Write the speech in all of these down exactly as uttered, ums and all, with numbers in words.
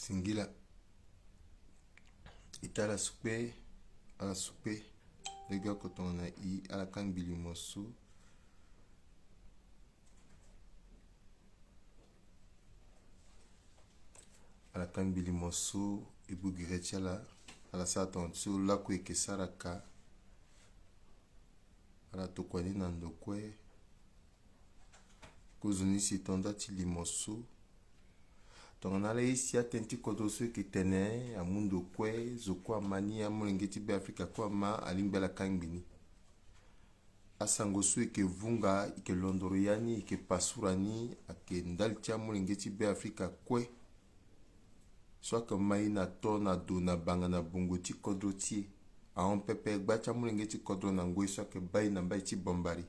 Singila. Ita ala sukpe, ala sukpe. Lege oko tongana i ala kangbi limo so. Ala kangbi limo so, e gbu gere ti ala. Ala sara tongana so lakue eke sara ka. Ala tokua ni na ndo kue. Kozoni si tonda ti limo so. Tongana ala ye si atënë ti kodro so eke tene amu ndo kue, zo kue ama ni, amolenge ti Beafrika kue ama, alingbi ala kangbi ni. Asango so eke vunga, eke londoro ya ni, eke pasura ni, ake ndali ti amolenge ti Beafrika kue. So ake ma e na to na do na banga na bongo ti kodro ti e. Ahon pepe gba ti amolenge ti kodro na ngoi so ake baa e na mbai ti Bombari.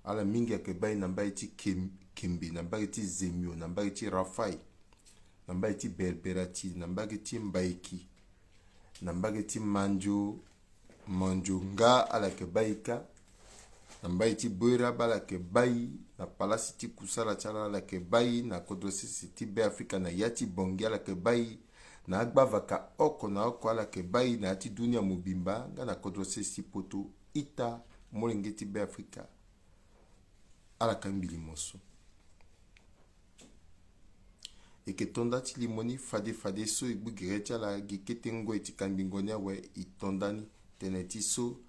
Ala mingi ake baa e na mbai ti Kem-, Kembe, na mbage ti Zemio, na mbage ti Rafai, na mbage ti Berberati, na mbage ti Mbaiki, na mbage ti Mandio, Mandio nga ala yeke baa e kâ. Na mbai ti Boera baa ala yeke baa e, na palasi ti kusala ti ala ala yeke baa e, na kodro sese ti Beafrika na ya ti Bangui ala yeke baa e, na agbavaka oko na oko ala yeke baa e, na ya ti dunia mobimba nga na kodro sese ti poto. Ita molenge ti Beafrika, ala kangbi limo so. E yeke tonda ti limo ni fade fade so e gbu gere ti ala gi kete ngoi ti kangbingo ni awe, e tonda ni. Tënë ti so,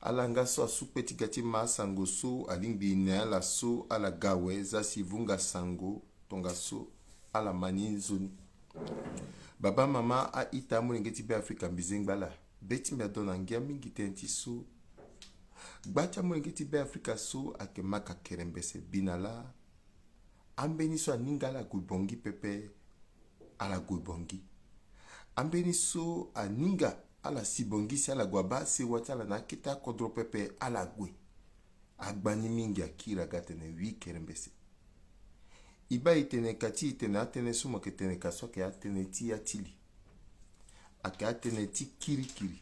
ala nga so asu kpe ti ga ti ma asango so alingbi e na ala so ala ga awe, za si e vunga sango tongaso ala ma ni nzoni. Baba, mama, a-ita, amolenge ti Beafrika, mbi zengba ala. Be ti mbi adon na ngia mingi tënë ti so. Gba ti amolenge ti Beafrika so ayeke Maka Kerembese, bi na laa. Ambeni so aninga ala gue Bangui pepe, ala gue Bangui. Ambeni so aninga ala si Bangui si ala gue abaa sewa ti ala na akete akodro pepe, ala gue. Agbani mingi akiri aga atene wi Kerembese. E baa e tene ka ti e tene atënë so mo yeke tene ka so ayeke atënë ti ya ti li. Ayeke atënë ti kirikiri.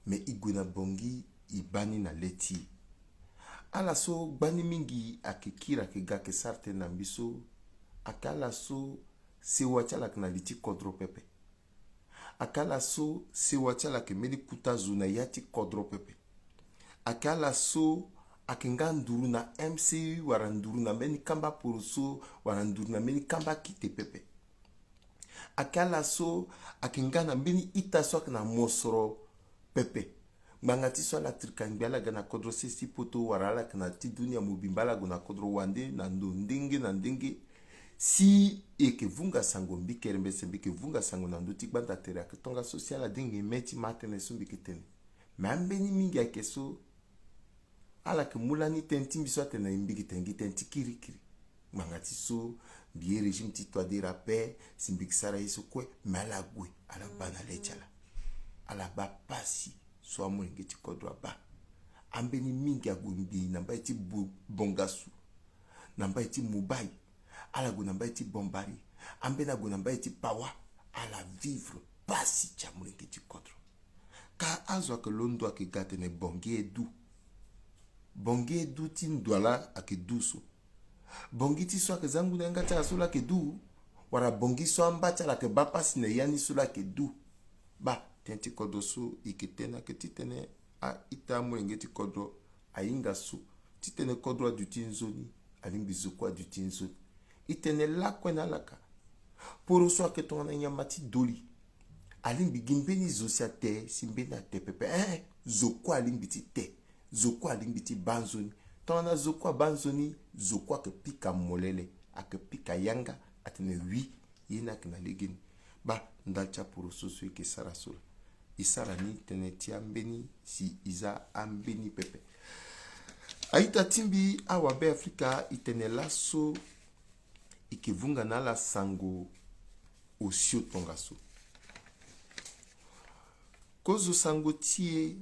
Me e gue na Bangui, e baa ni na le ti e. Ala so gbani mingi ayeke kiri ayeke ga ayeke sara tënë na mbi so, ayeke ala so sewa ti ala ayeke na li ti kodro pepe. Ayeke ala so sewa ti ala ayeke mbeni kuta zo na ya ti kodro pepe. Ayeke ala so ayeke nga nduru na M C U wala nduru na mbeni kamba poroso wala nduru na mbeni kamba kite pepe. Ayeke ala so ayeke nga na mbeni ita so ayeke na mosoro pepe. Ngbanga ti so ala tirika ngbi ala ga na kodro sese ti poto wala ala yeke na ti dunia mobimba, ala gue na kodro wande na ndo ndenge na ndenge. Si e yeke vunga sango, mbi Kerembese mbi yeke vunga sango na ndö ti gbanda tere, ayeke tongaso si ala dengi me ti ma atënë so mbi yeke tene. Me ambeni mingi ayeke so ala yeke mu lani tënë ti mbi so atene mbi yeke tene gi tënë ti kirikiri. Ngbanga ti so mbi ye régime ti Touadéra ape, si mbi yeke sara ye so kue, me ala gue, ala baa na le ti ala. Ala baa pasi so amolenge ti kodro abaa. Ambeni mingi ague ngbii na mbai ti Bo-, Bongassou, na mbai ti Moubaye, ala gue na mbai ti Bombari, ambeni ague na mbai ti Pawa, ala vivre pasi ti amolenge ti kodro. Ka azo ayeke londo ayeke ga atene Bangui e du. Bangui e du ti ndwala ayeke du so. Bangui ti so ayeke za ngu na yanga ti ala so laa ayeke du. Wala Bangui so amba ti ala ayeke baa pasi na ya ni so laa ayeke du. Baa, tënë ti kodro so e yeke tene ayeke titene a-ita, amolenge ti kodro, ahinga so. Titene kodro aduti nzoni, alingbi zo kue aduti nzoni. E tene lakue na ala ka. Poro so ayeke tongana nyama ti doli. Alingbi gi mbeni zo si ate, si mbeni ate pepe. Ee, zo kue alingbi ti te. Zo kue alingbi ti baa nzoni. Tongana zo kue abaa nzoni, zo kue ayeke pika molele, ayeke pika yanga, atene wi, ye ni ayeke na legeni. Baa, ndali ti aporo so so e yeke sara so laa. E sara ni tënë ti ambeni si e za ambeni pepe. A-ita ti mbi, awabe Afrika, e tene laso e yeke vunga na ala sango osio tongaso. Kozo sango ti e,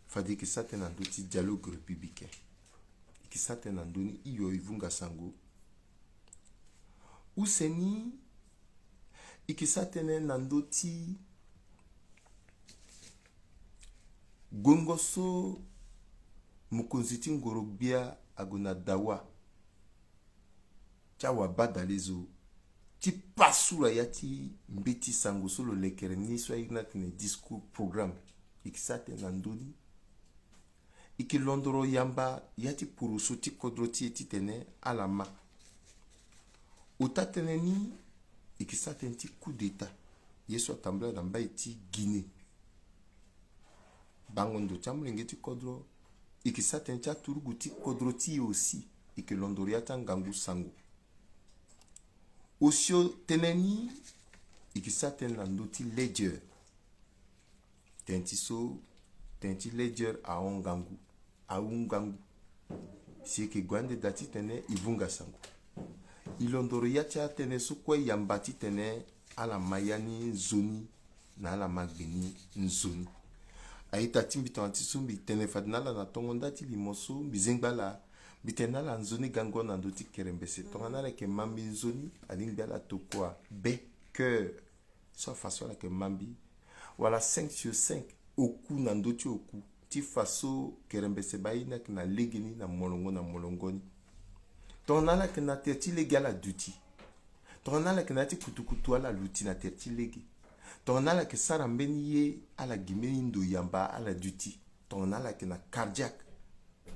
fade e yeke sara tënë na ndö ti dialogue républicain. E yeke sara tënë na ndö ni, hio, e vunga sango. Use ni, e yeke sara tënë na ndö ti guengo so mokonzi ti ngoro-gbia ague na dawa ti awabadalezo ti pasula ya ti mbeti sango so lo lekere ni so airi ni atene discours programme. E ke sara tënë na ndö ni. E ke londoro yamba ya ti poroso ti kodro ti e titene ala ma. Ota tënë ni, e ke sara tënë ti coup d'état, ye so atambula na mbai ti Guinée. Bango ndo ti amolenge ti kodro, e ke sara tënë ti aturugu ti kodro ti e aussi. E ke londoro ya ti angangu sango. Osio tënë ni, e ke sara tënë na ndö ti ledger. Tënë ti so, tënë ti ledger ahon ngangu, awu ngangu. Si e ke gue ande daa titene e vunga sango, e londoro ya ti atënë so kue yamba titene ala ma ya ni nzoni, na ala ma gbe ni nzoni. A-ita ti mbi tongana ti so mbi tene fade na ala na tongo nda ti limo so mbi zengba ala, mbi tene na ala nzoni gango na ndö ti kerembese. Tongana ala yeke ma mbi nzoni, alingbi ala tokua be, cœur, so afa so ala yeke ma mbi, wala cinq sur cinq, oku na ndö ti oku, ti fa so kerembese baa ye ni ayeke na legeni na molongo na molongo ni. Tongana ala yeke na tere ti lege, ala duti. Tongana ala yeke na ya ti kutukutu, ala luti na tere ti lege. Tongana ala yeke sara mbeni ye, ala gi mbeni ndo yamba, ala duti. Tongana ala yeke na cardiaque,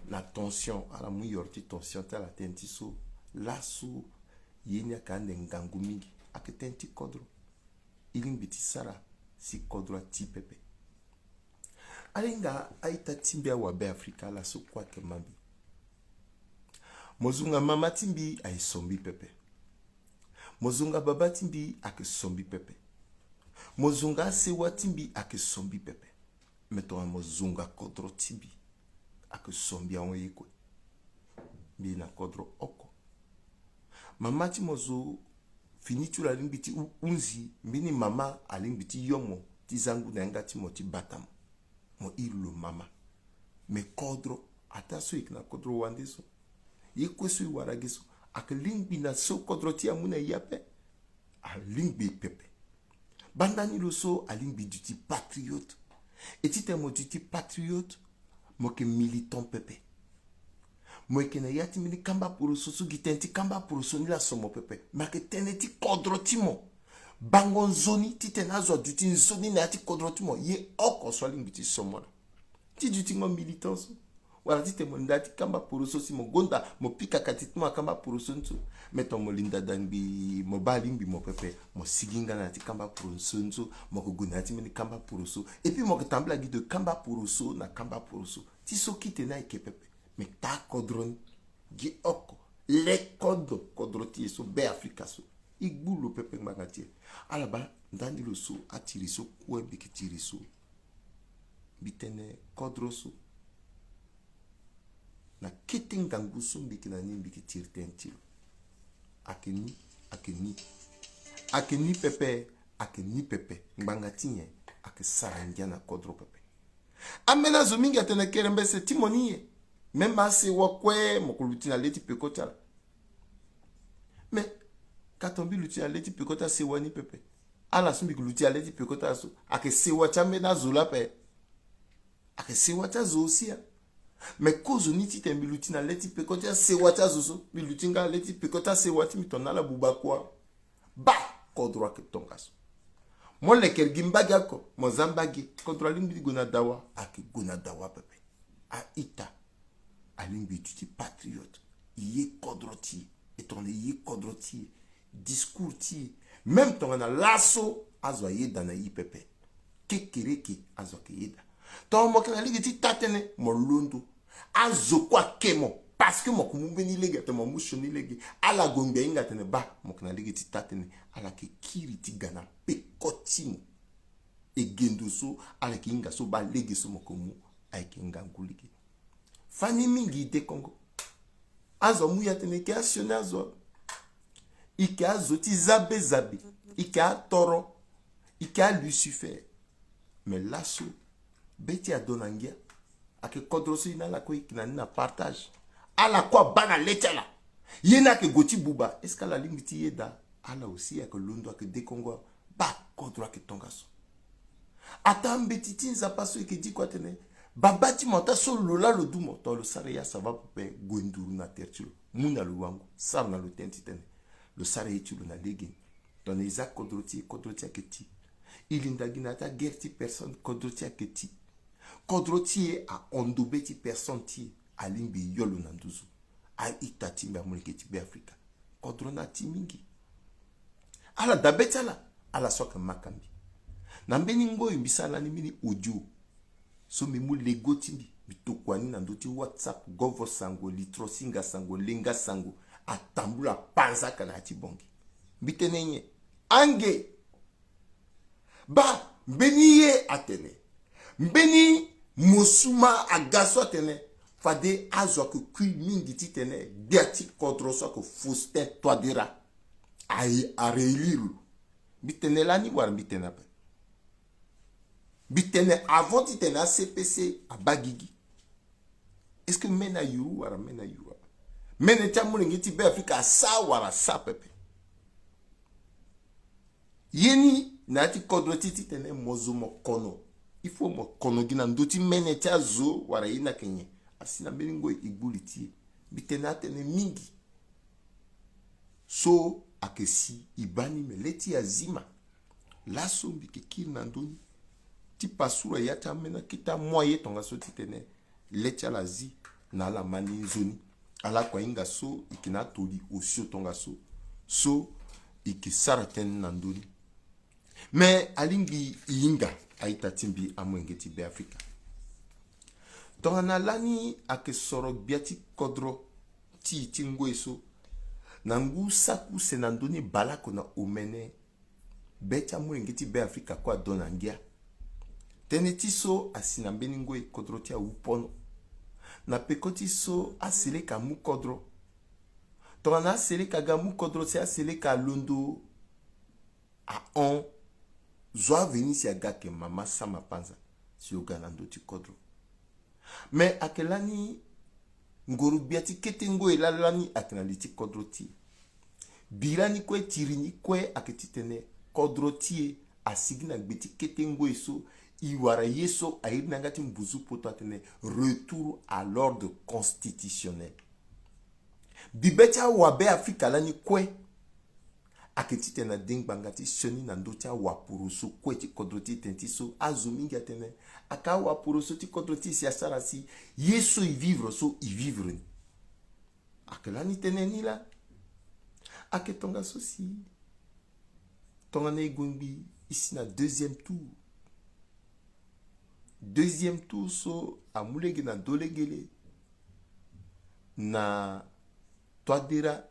na tension, ala mu yoro ti tension ti ala. Tënë ti so, laso ye ni ayeke ande ngangu mingi. Ayeke tënë ti kodro. E lingbi ti sara si kodro ati pepe. Alinga a-ita ti mbi, awabe Afrika, ala so kue ayeke ma mbi. Mo zunga mama ti mbi, aye so mbi pepe. Mo zunga baba ti mbi, ayeke so mbi pepe. Mo zunga asewa ti mbi, ayeke so mbi pepe. Me tongana mo zunga kodro ti mbi, ayeke so mbi ahon ye kue. Mbi na kodro oko. Mama ti mo zo fini ti lo alingbi ti hu hunzi, mbeni mama alingbi ti yo mo, ti za ngu na yanga ti mo, ti bata mo. Mo iri lo mama. Me kodro, ataa so e yeke na kodro wande so, ye kue so e wara ge so, ayeke lingbi na so kodro ti e amu na e ape. Alingbi e pepe. Banda ni lo so alingbi duti patriote. E titene mo duti patriote, mo yeke militant pepe. Mo yeke na ya ti mbeni kamba poroso so gi tënë ti kamba poroso ni laa so mo pepe. Me ayeke tënë ti kodro ti mo. Bango nzoni titene azo aduti nzoni na ya ti kodro ti mo. Ye oko so alingbi ti so mo laa. Ti dutingo militant so, wala titene mo linda ti kamba poroso, si mo gonda mo pika kati ti mo na kamba poroso ni so. Me tongana mo linda da ngbii, mo baa alingbi mo pepe, mo sigi nga na ya ti kamba poroso ni so, mo yeke gue na ya ti mbeni kamba poroso. Et puis mo yeke tambula gi de kamba poroso na kamba poroso. Ti so kite ni ayeke pepe. Me taa kodro ni, gi oko, le kodro, kodro ti e so, Be Afrika so. E gbu lo pepe ngbanga ti e. Ala baa ndani lo so, atiri so kue mbi yeke tiri so. Mbi tene kodro so, na kete ngangu so mbi yeke na ni, mbi yeke tiri tënë ti lo. Ayeke ni, ayeke ni. Ayeke ni pepe, ayeke ni pepe. Ngbanga ti nyen? Ayeke sara ngia na kodro pepe. Ambeni azo mingi atene kerembese ti mo ni nyen? Même asewa kue mo ko luti na le ti peko ti ala. Me, ka tongana mbi luti na le ti peko ti asewa ni pepe, ala so mbi ke luti na le ti peko ti ala so, ayeke sewa ti ambeni azo laa ape. Ayeke sewa ti azo aussi, hein. Me kozoni titene mbi luti na le ti peko ti asewa ti azo so, mbi luti nga na le ti peko ti asewa ti mbi tongana ala buba kua. Baa, kodro ayeke tongaso. Mo lekere gi mbage oko, mo za mbage, kodro alingbi ti gue na dawa, ayeke gue na dawa pepe. A-ita, alingbi e duti patriote. E ye kodro ti e. E tongana e ye kodro ti e, discours ti e, même tongana laso azo ayeda na e pepe, kekereke azo ayeke yeda. Tongana mo yeke na lege ti taa tënë, mo londo. Azo kue ake mo, parce que mo yeke mu mbeni lege, atene mo mu sioni lege. Ala gue ngbi ahinga atene baa, mo yeke na lege ti taa tënë. Ala yeke kiri ti ga na peko ti mo. E ge ndo so ala yeke hinga so baa lege so mo yeke mu ayeke ngangu lege. Fani mingi e dekongo. Azo amu e atene e yeke asioni azo. E yeke azo ti zabe zabe. E yeke atoro. E yeke alucifer. Me laso be ti e ado na ngia. Ayeke kodro so e na ala kue e yeke na ni na partage. Ala kue abaa na le ti ala. Ye ni ayeke gue ti buba. Est-ce que ala lingbi ti yeda? Ala aussi ayeke londo, ayeke dekongo. Baa, kodro ayeke tongaso. Ataa mbeti ti Nzapa so e yeke diko atene, babâ ti mo, ataa so lo laa lo du mo, tongana lo sara ye, ça va pepe, gue nduru na tere ti lo, mu na lo wango, sara na lo tënë titene lo sara ye ti lo na legeni. Tongana e za kodro ti e, kodro ti e ayeke ti. E linda gi na ya ti aguerre ti personne, kodro ti e ayeke ti. Kodro ti e ahon ndo be ti personne ti e. Alingbi e yo lo na nduzu. A-ita ti mbi, amolenge ti Beafrika, kodro ni ati mingi. Ala dabe ti ala, ala so ayeke ma ka mbi. Na mbeni ngoi mbi sara lani mbeni audio so mbi mu lego ti mbi, mbi tokua ni na ndö ti WhatsApp, govo sango, litrosinga sango, lenga sango, atambula panzaka na ya ti Bangui. Mbi tene nyen? Ange. Baa, mbeni ye atene, mbeni mosuma aga so atene, fade azo ayeke kui mingi titene gbia ti kodro so ayeke Faustin Touadéra a, aréélire lo. Mbi tene lani wala mbi tene ape? Mbi tene avant titene a-C P C abaa gigi. Est-ce que mene ayuru wala mene ayuru ape? Mene ti amolenge ti Beafrika asara wala asara pepe? Ye ni na ya ti kodro ti e titene mo zo mo kono. Il faut mo kono gi na ndö ti mene ti azo wala ye ni ayeke nyen? Asi na mbeni ngoi e gbu li ti e. Mbi tene atënë mingi so ayeke si e baa ni, me le ti e azi ma. Laso mbi yeke kiri na ndö ni ti pasura ya ti ambeni akete amoyen tongaso titene le ti ala azi na ala ma ni nzoni. Ala kue ahinga so e yeke na atoli osio tongaso so e yeke sara tënë na ndö ni. Me alingbi e hinga a-ita ti mbi, amolenge ti Beafrika. Tongana lani ayeke soro gbia ti kodro ti e ti ngoi so, na ngu saki use na ndö ni baleoko na omene, be ti amolenge ti Beafrika kue adö na ngia. Tënë ti so asi na mbeni ngoi kodro ti e awu pono. Na peko ti so aseleka amu kodro. Tongana aseleka aga amu kodro si aseleka alondo ahon, zo aveni si aga ayeke mama sama panza si lo ga na ndö ti kodro. Me ayeke lani ngoro gbia ti kete ngoi laa lani ayeke na li ti kodro ti e. Bi lani kue, tiri ni kue ayeke titene kodro ti e asigi na gbe ti kete ngoi so, e wara ye so airi na yanga ti mbuzu poto atene retour à l'ordre constitutionnel. Bi be ti awabe Afrika lani kue ayeke titene na de ngbanga ti sioni na ndö ti awaporoso kue ti kodro ti e, tënë ti so azo mingi atene ayeke awaporoso ti kodro ti e si asara si ye so e vivre so e vivre ni. Ayeke lani tënë ni laa. Ayeke tongaso si tongana e gue ngbii e si na deuxième tour. Deuxième tour so amu lege na ndö legele na Touadéra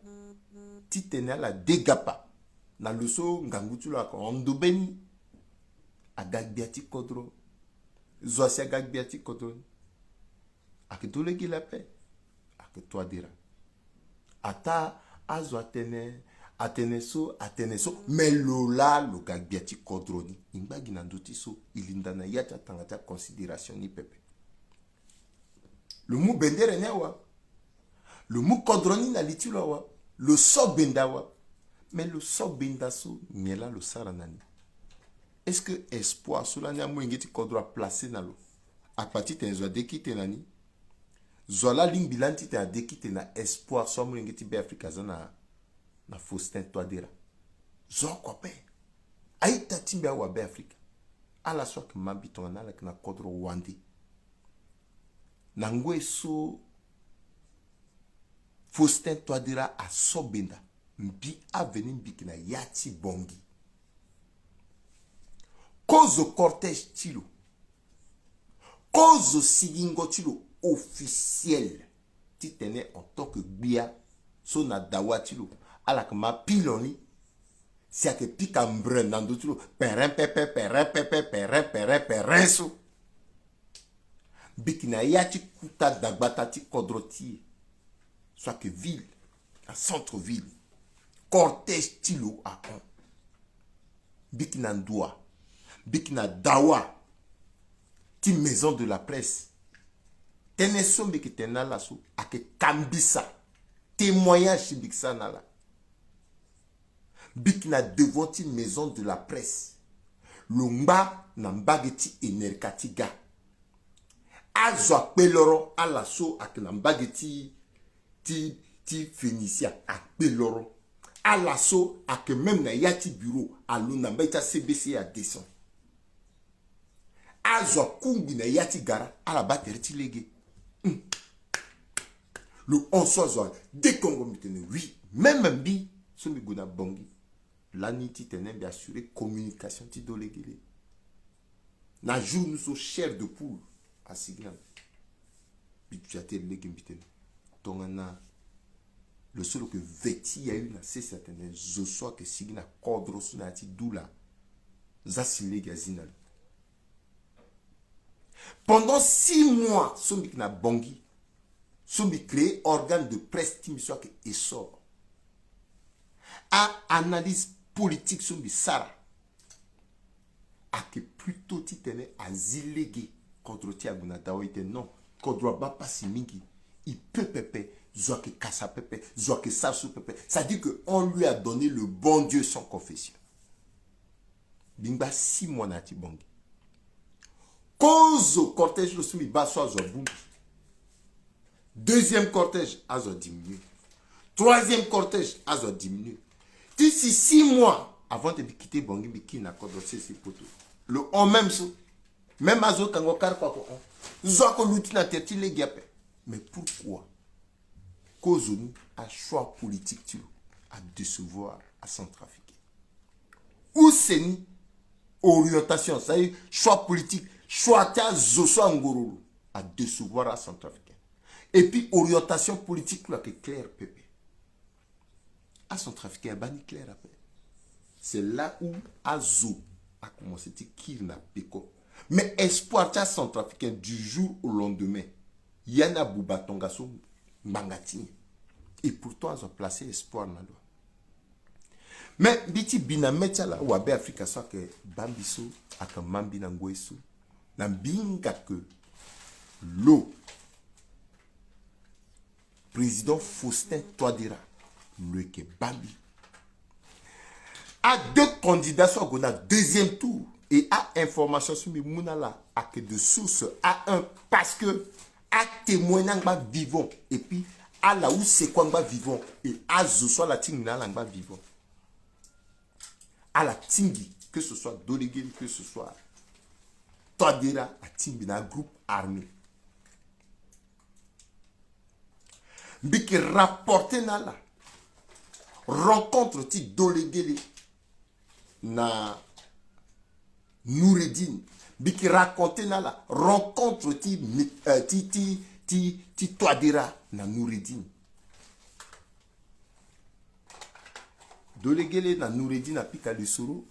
titene ala degapa na lo so ngangu ti lo ayeke hon ndo be ni. Aga gbia ti kodro. Zo asi aga gbia ti kodro ni. Ayeke ndö legele ape. Ayeke Touadéra. Ataa azo atene, atene so, atene so, me lo laa lo ga gbia ti kodro ni. E ngba gi na ndö ti so e linda na ya ti atanga ti aconsidération ni pepe. Lo mu bendere ni awa. Lo mu kodro ni na li ti lo awa. Lo so benda awa. Me lo so benda so, nyen laa lo sara na ni? Est-ce que espoir so lani amolenge ti kodro aplace na lo, akpa titene zo ade kite na ni? Zo ala lingbi lani titene ade kite na espoir so amolenge ti Beafrika aza na, na Faustin Touadéra? Zo oko ape. A-ita ti mbi awabe Afrika, ala so ayeke ma mbi tongana ala yeke na kodro wande. Na ngoi so Faustin Touadéra aso benda, mbi aveni mbi yeke na ya ti Bangui. Kozo cortège ti lo, kozo sigingo ti lo officiel titene en tant que gbia so na dawa ti lo, ala yeke ma pilo ni si ayeke pika mbre na ndö ti lo, peren pepe, peren pepe, peren, peren, peren so. Mbi yeke na ya ti kuta dagbata ti kodro ti e so ayeke ville, na centre ville. Cortège ti lo ahon. Mbi yeke na ndoa, mbi yeke na dawa ti maison de la presse. Tënë so mbi yeke tene na ala so ayeke kambisa témoignage ti mbi yeke sara na ala. Mbi yeke na devant ti maison de la presse. Lo ngba na mbage ti enerka ti ga. Azo akpe loro, ala so ayeke na mbage ti, ti, ti Phénicia akpe loro. Ala so ayeke même na ya ti bureau, alo na mbage ti a C B C, adescend. Azo akungbi na ya ti gara, ala baa tere ti lege. Hmm. Lo hon so azo adekongo, mbi tene oui. Même mbi so mbi gue na Bangui, lani titene mbi assurer communication ti Dolegele. Na jour ni so, chair de poule asigi na mbi. Mbi duti atene lege, mbi tene tongana lo so lo yeke veti yayu na sese atene zo so ayeke sigi na kodro so na ya ti Doula, za si lege azi na lo. Pendant six mois so mbi yeke na Bangui, so mbi créer organe de presse ti mbi so ayeke Essor, a-analyse politique so mbi sara ayeke plutôt titene azi lege kodro ti ague na dawa. E tene non, kodro abaa pasi mingi. E peut pepe, zo ayeke kasa pepe, zo ayeke sara so pepe. C'est-à-dire que on lui a donné le bon Dieu sans confession. Mbi ngba six mois na ya ti Bangui. Kozo cortège lo so mbi baa so azo abongbi. Deuxième cortège azo adiminué. Troisième cortège azo adiminué. Ti si six mois avant de mbi quitter Bangui, mbi kiri na kodro sese poto. Lo hon même so. Même azo kango kar kua ako hon. Zo ako luti na tere ti lege ape. Mais pourquoi? Kozo ni, a choix politique ti lo adécevoir aCentrafricain. Use ni orientation, c'est-à-dire choix politique, choix ti azo so angoro lo, adécevoir aCentrafricain. Et puis orientation politique lo ayeke claire pepe. ACentrafricain abaa ni clair ape. C'est là où azo acommence ti kiri na peko. Mais espoir ti aCentrafricain du jour au lendemain, ya ni abuba tongaso ngbanga ti nyen? Et pourtant azo aplacer espoir na lo. Mais mbi ti bi na mê ti ala, wabe Afrika so ayeke baa mbi so, ayeke mä mbi na ngoi so, na mbi hinga que lo Président Faustin Touadéra, lo yeke baa mbi. A deux candidats so ague na deuxième tour, et a information so mbi mu na ala ayeke de source A un, parce que atémoin ni angba vivant, et puis ala use kue angba vivant, et azo so ala tingbi na ala angba vivant. Ala tingbi, que ce soit Dolegele, que ce soit Touadéra, atingbi na agroupe armé. Mbi yeke rapporter na ala rencontre ti Dolegele na Noureddine. Mbi yeke raconter na ala rencontre ti, euh, ti, ti, ti, ti Touadéra na Noureddine. Dolegele na Noureddine apika lisoro.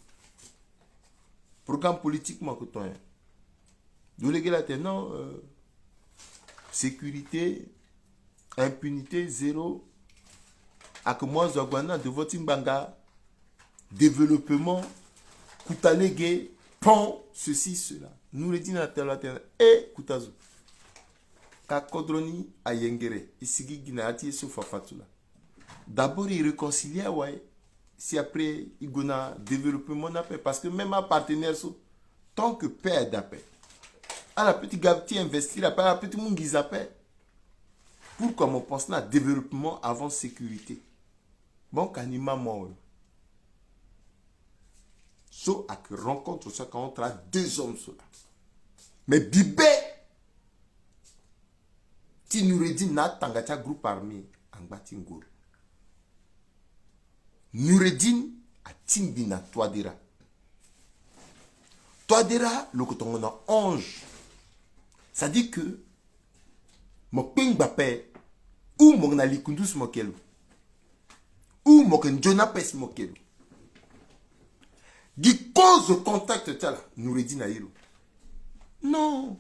Programme politique mo yeke to nyen? Dolegele atene non, euh, sécurité, impunité zéro. Ayeke mo azo ague na devant ti ngbanga, développement, kuta lege, pont, ceci, cela. Noureddine atene lo atene e kuta zo. Ka kodro ni ayengere, e sigi gi na ya ti ye so fafatsula. D'abord e réconcilier awe, si après e gue na développement ni ape, parce que même apartenaire so, tant que paix ada ape, ala peut ti ga ti investir ape, ala peut ti mu nginza ape. Pourquoi mo pense na développement avant sécurité? Bon, ka ni ma mo awe. So ayeke rencontre so ayeke entre a deux hommes so la. Mais bibe ti Noureddine na atanga ti agroupe armé angba ti ngoro. Noureddine atingbi na Touadéra. Touadéra lo yeke tongana ange. C'est-à-dire que mo kpengba ape, ou mo yeke na likundu si mo yeke lo, ou mo yeke nzoni ape si mo yeke lo. Gi kozo contact ti ala, Noureddine aye lo. Non.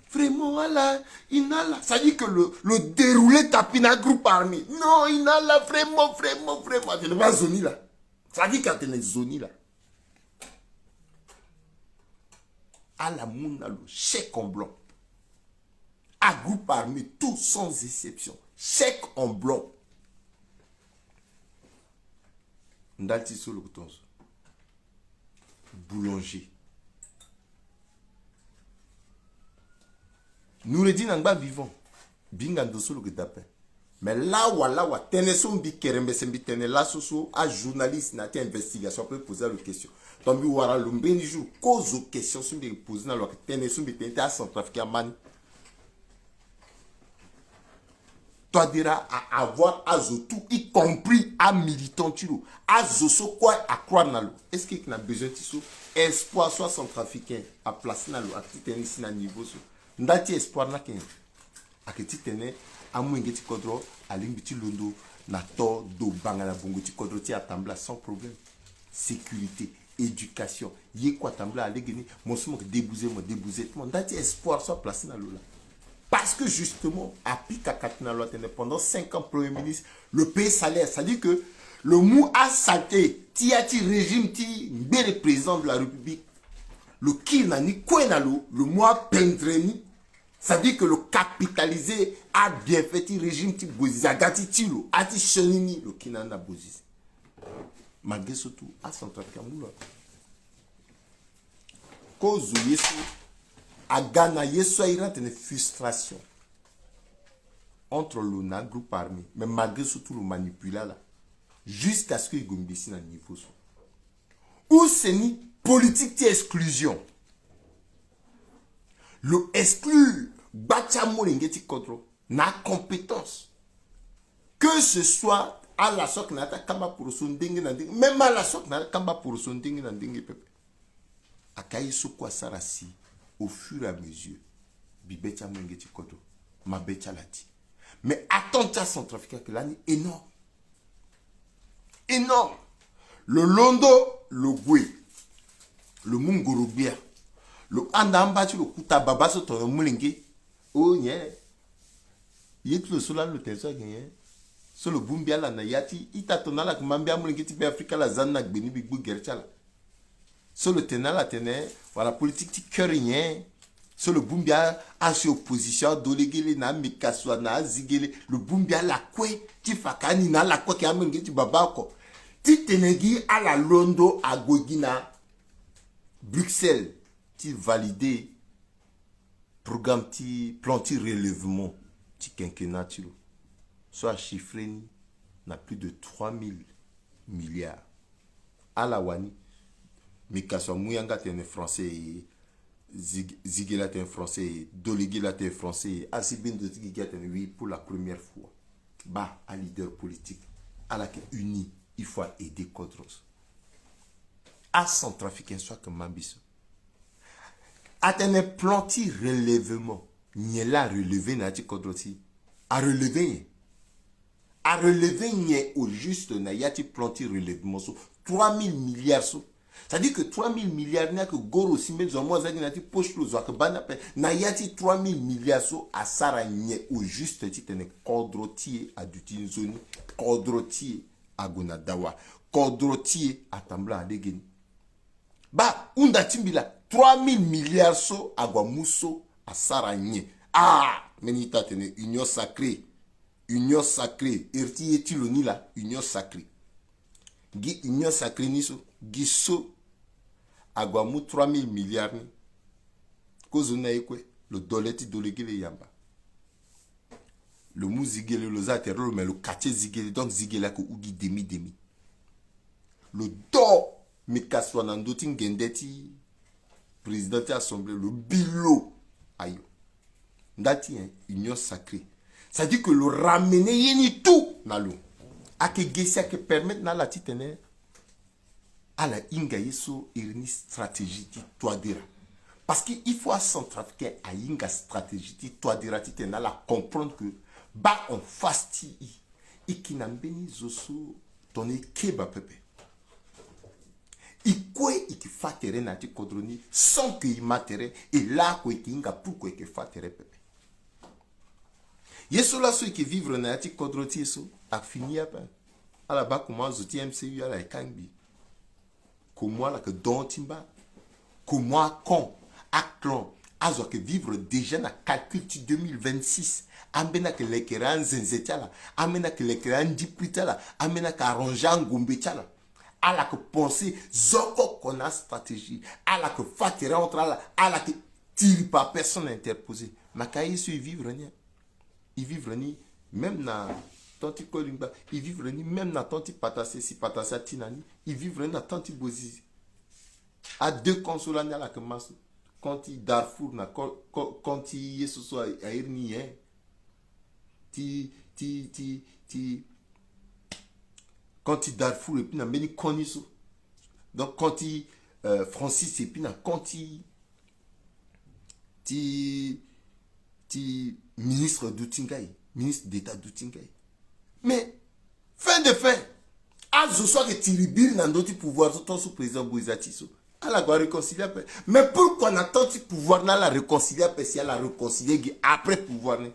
Vraiment, ala, i na ala. C'est-à-dire que lo, lo déroule tapis na groupe armé. Non, i na ala, vraiment, vraiment, vraiment. Atene ba zo ni la. C'est-à-dire que atene zo ni la. Ala mu na lo chèque en blanc. A groupe armé, tout sans exception. Chèque en blanc. Ndali ti so lo yeke tongaso. Boulanger. Noureddine angba vivant. Binga ndo so lo yeke daa ape. Mais lawa lawa tënë so mbi kerembese mbi tene laso so ajournaliste na ya ti investigation ape poser lo question. Donc mbi wara lo mbeni jour kozo question so mbi poser na lo ayeke tënë so mbi tene ti acentrafricain ama ni. Touadéra a avoir azo tout, y compris amilitant ti lo. Azo so kue acroire na lo. Est-ce que na besoin ti so espoir so acentrafricain aplace na lo ayeke ti tene si na niveau so? Nda ti espoir ni ayeke nyen? Ayeke titene amolenge ti kodro alingbi ti londo na to do banga na bongo ti kodro ti e atambula sans problème. Sécurité, éducation, ye kue atambula na lege ni. Mo so mo yeke débouze mo débouze ti mo. Nda ti espoir so aplace na lo laa. Parce que justement apika kati na lo atene pendant cinq ans premier ministre, le pays salaire, c'est-à-dire que lo mu asaleté ti ya ti régime ti ngbere président de la République, lo kiri na ni kue na lo, lo mu apendre ni. C'est-à-dire que lo capitaliser abienfait ti régime ti Bozizé aga ti ti lo, ati sioni ni lo kiri na ni na Bozizé. Malgré so tout acentrafricain amu lo ape. Kozo ye so aga na ye so airi atene frustration entre lo na agroupe armé. Mais malgré so tout lo manipule ala jusqu'à ce que e gue mbi si na niveau so. Use ni politique ti exclusion. Lo exclure gba ti amolenge ti kodro na compétence. Que ce soit ala so ayeke na ya ti akamba poroso ndenge na ndenge, même ala so ayeke na ya ti akamba poroso ndenge na ndenge pepe. Ayeke aye so kue asara si au fur et à mesure bibe ti amolenge ti kodro, mabe ti ala ti. Mais attente ti acentrafricain ayeke lani énorme. Énorme. Lo londo, lo gue, lo mu ngoro-gbia, lo handa amba ti lo kuta baba so tongana molenge. Oh nyen? Ye ti lo so lani lo tene so ayeke nyen? So lo bongbi ala na ya ti ita tongana ala yeke ma mbi amolenge ti Beafrika ala za ni na gbe ni mbi gbu gere ti ala. So lo tene na ala atene wala politique ti cœur nyen? So lo bongbi a, asi opposition adolegele na amekasua na azigele, lo bongbi ala kue ti fa ka ani na ala kue ayeke amolenge ti baba oko. Titene gi ala londo ague gi na Bruxelles ti valider programme ti plan ti relèvement ti quinquennat ti lo. So achiffrer ni na plus de trois mille milliards. Ala wani. Mikaso amu yanga atene français e, Zig- Zigela atene français e, Dolegela atene français e, asi bendo ti gigi atene oui, pour la première fois. Baa aleader politique ala yeke uni, il faut aider kodro so. Acentrafricain so ayeke ma mbi so. Atene plan ti relèvement. Nyen laa arelever na ya ti kodro ti e? Arelever nyen? Arelever nyen au juste na ya ti plan ti relèvement so? Trois mille milliards so. C'est-à-dire que trois mille milliards ni ayeke goro si mbeni zo amu aza gi na ya ti poche ti lo, zo ayeke baa ni ape. Na ya ti trois mille milliards so asara nyen au juste titene kodro ti e aduti nzoni, kodro ti e ague na dawa, kodro ti e atambula na lege ni? Baa hunda ti mbi laa, trois mille milliards so ague amu so asara nyen? Ah, mbeni ita atene union sacrée. Union sacrée, iri ti ye ti lo ni laa, union sacrée. Gi union sacrée ni so, gi so ague amu trois mille milliards ni. Kozoni na ye kue, lo do le ti Dolegele yamba. Lo mu Zigele, lo za tere lo me lo quartier Zigele, donc Zigele ayeke hu gi demi demi. Lo do Mikasoa na ndö ti ngende ti président ti assemblée, lo bi lo. Ayo. Nda ti nyen? Union sacrée. C'est-à-dire que lo ramener ye ni tout na lo. Ayeke ge si ayeke permettre na ala titene ala hinga ye so iri ni stratégie ti Touadéra. Parce que il faut acentrafricain ahinga stratégie ti Touadéra titene ala comprendre que baa en face ti e, e yeke na mbeni zo so tongana e keba pepe, e kue e yeke fâ tere na ya ti kodro ni sans que e ma tere. E laa kue e yeke hinga pourquoi e yeke fâ tere pepe. Ye so laso e yeke vivre na ya ti kodro ti e so, afini ape. Ala baa comment azo ti M C U ala yeke kangbi. Comment ala yeke don ti mba. Comment acamp, aclan, azo ayeke vivre déjà na calcul ti deux mille vingt-six. Ambeni ayeke lekere anzenze ti ala. Ambeni ayeke lekere andipri ti ala. Ambeni ayeke arranger angombe ti ala. Ala yeke penser zo oko oko na astratégie. Ala yeke fâ tere entre ala. Ala yeke tiri par personne interposée. Maka ye so e vivre ni. E vivre ni Même na temps ti Kolingba, e vivre ni. Même na temps ti Patassé, si Patassé ati na ni, e vivre ni na temps ti Bouazizi. A deux camps so lani ala yeke ma so. Camp ti Darfour na co-, co-, camp ti ye so so a, a iri ni nyen. Ti, ti, ti, ti, camp ti Darfour et puis na mbeni camp ni so. Donc camp ti, euh, Francis et puis na camp ti, ti, ti ministre duti nga e, ministre d'État duti nga e. Mais fin de fin, azo so ayeke tiri biri na ndö ti pouvoir so, tant so président Bouazizi ati so, ala gue aréconcilier ape. Mais pourquoi na temps ti pouvoir ni ala réconcilier ape, si ala réconcilier gi après pouvoir ni?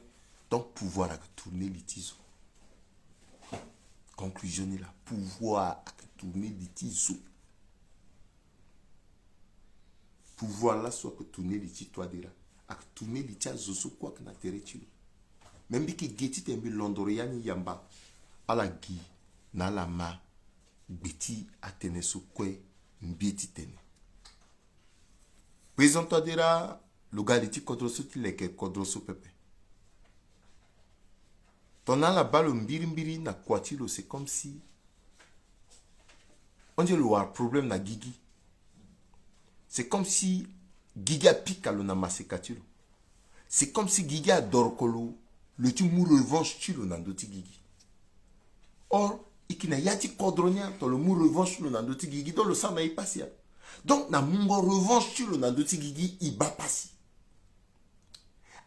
Donc pouvoir ayeke tourner li ti zo. Conclusion ni laa, pouvoir ayeke tourner li ti zo. Pouvoir laso ayeke tourner li ti Touadéra, ayeke tourner li ti azo so kue ayeke na tere ti lo. Me mbi yeke ge titene mbi londoro ya ni yamba ala gi na ala ma gbe ti atënë so kue mbi ye ti tene. Président Touadéra, lo ga li ti kodro so ti leke kodro so pepe. Tongana ala baa lo mbirimbiri na kua ti lo, c'est comme si on dirait lo wara problème na gigi. C'est comme si gigi apika lo na maseka ti lo. C'est comme si gigi adoroko lo, lo ti mu revanche ti lo na ndö ti gigi. Or e yeke na ya ti kodro ni ato lo mu revanche ti lo na ndö ti gigi, donc lo sara na e pasi ape. Donc na mungo revanche ti lo na ndö ti gigi, e baa pasi.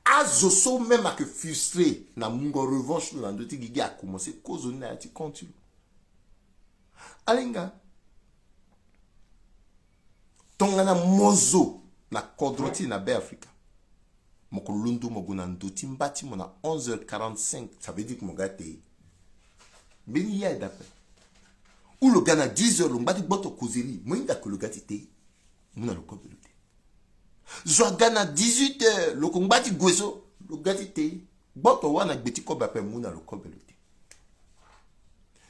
Azo so même ayeke frustré na mungo revanche ti lo na ndö ti gigi, akomanse kozo ni na ya ti camp ti lo. Alinga, tongana mo zo na kodro ti e na Be Afrika, mo ko londo mo gue na ndo ti mba ti mo na onze heures quarante-cinq, ça veut dire que mo ga te. Mbeni ye ayeke daa ape. Ou lo ga na dix heures, lo ngba ti gboto causerie, mo hinga ke lo ga ti te. Mu na lo kobe lo te. Zo aga na dix-huit heures, lo ko ngba ti gue so, lo ga ti te. Gboto wâ na gbe ti kobe ape, mu na lo kobe lo te.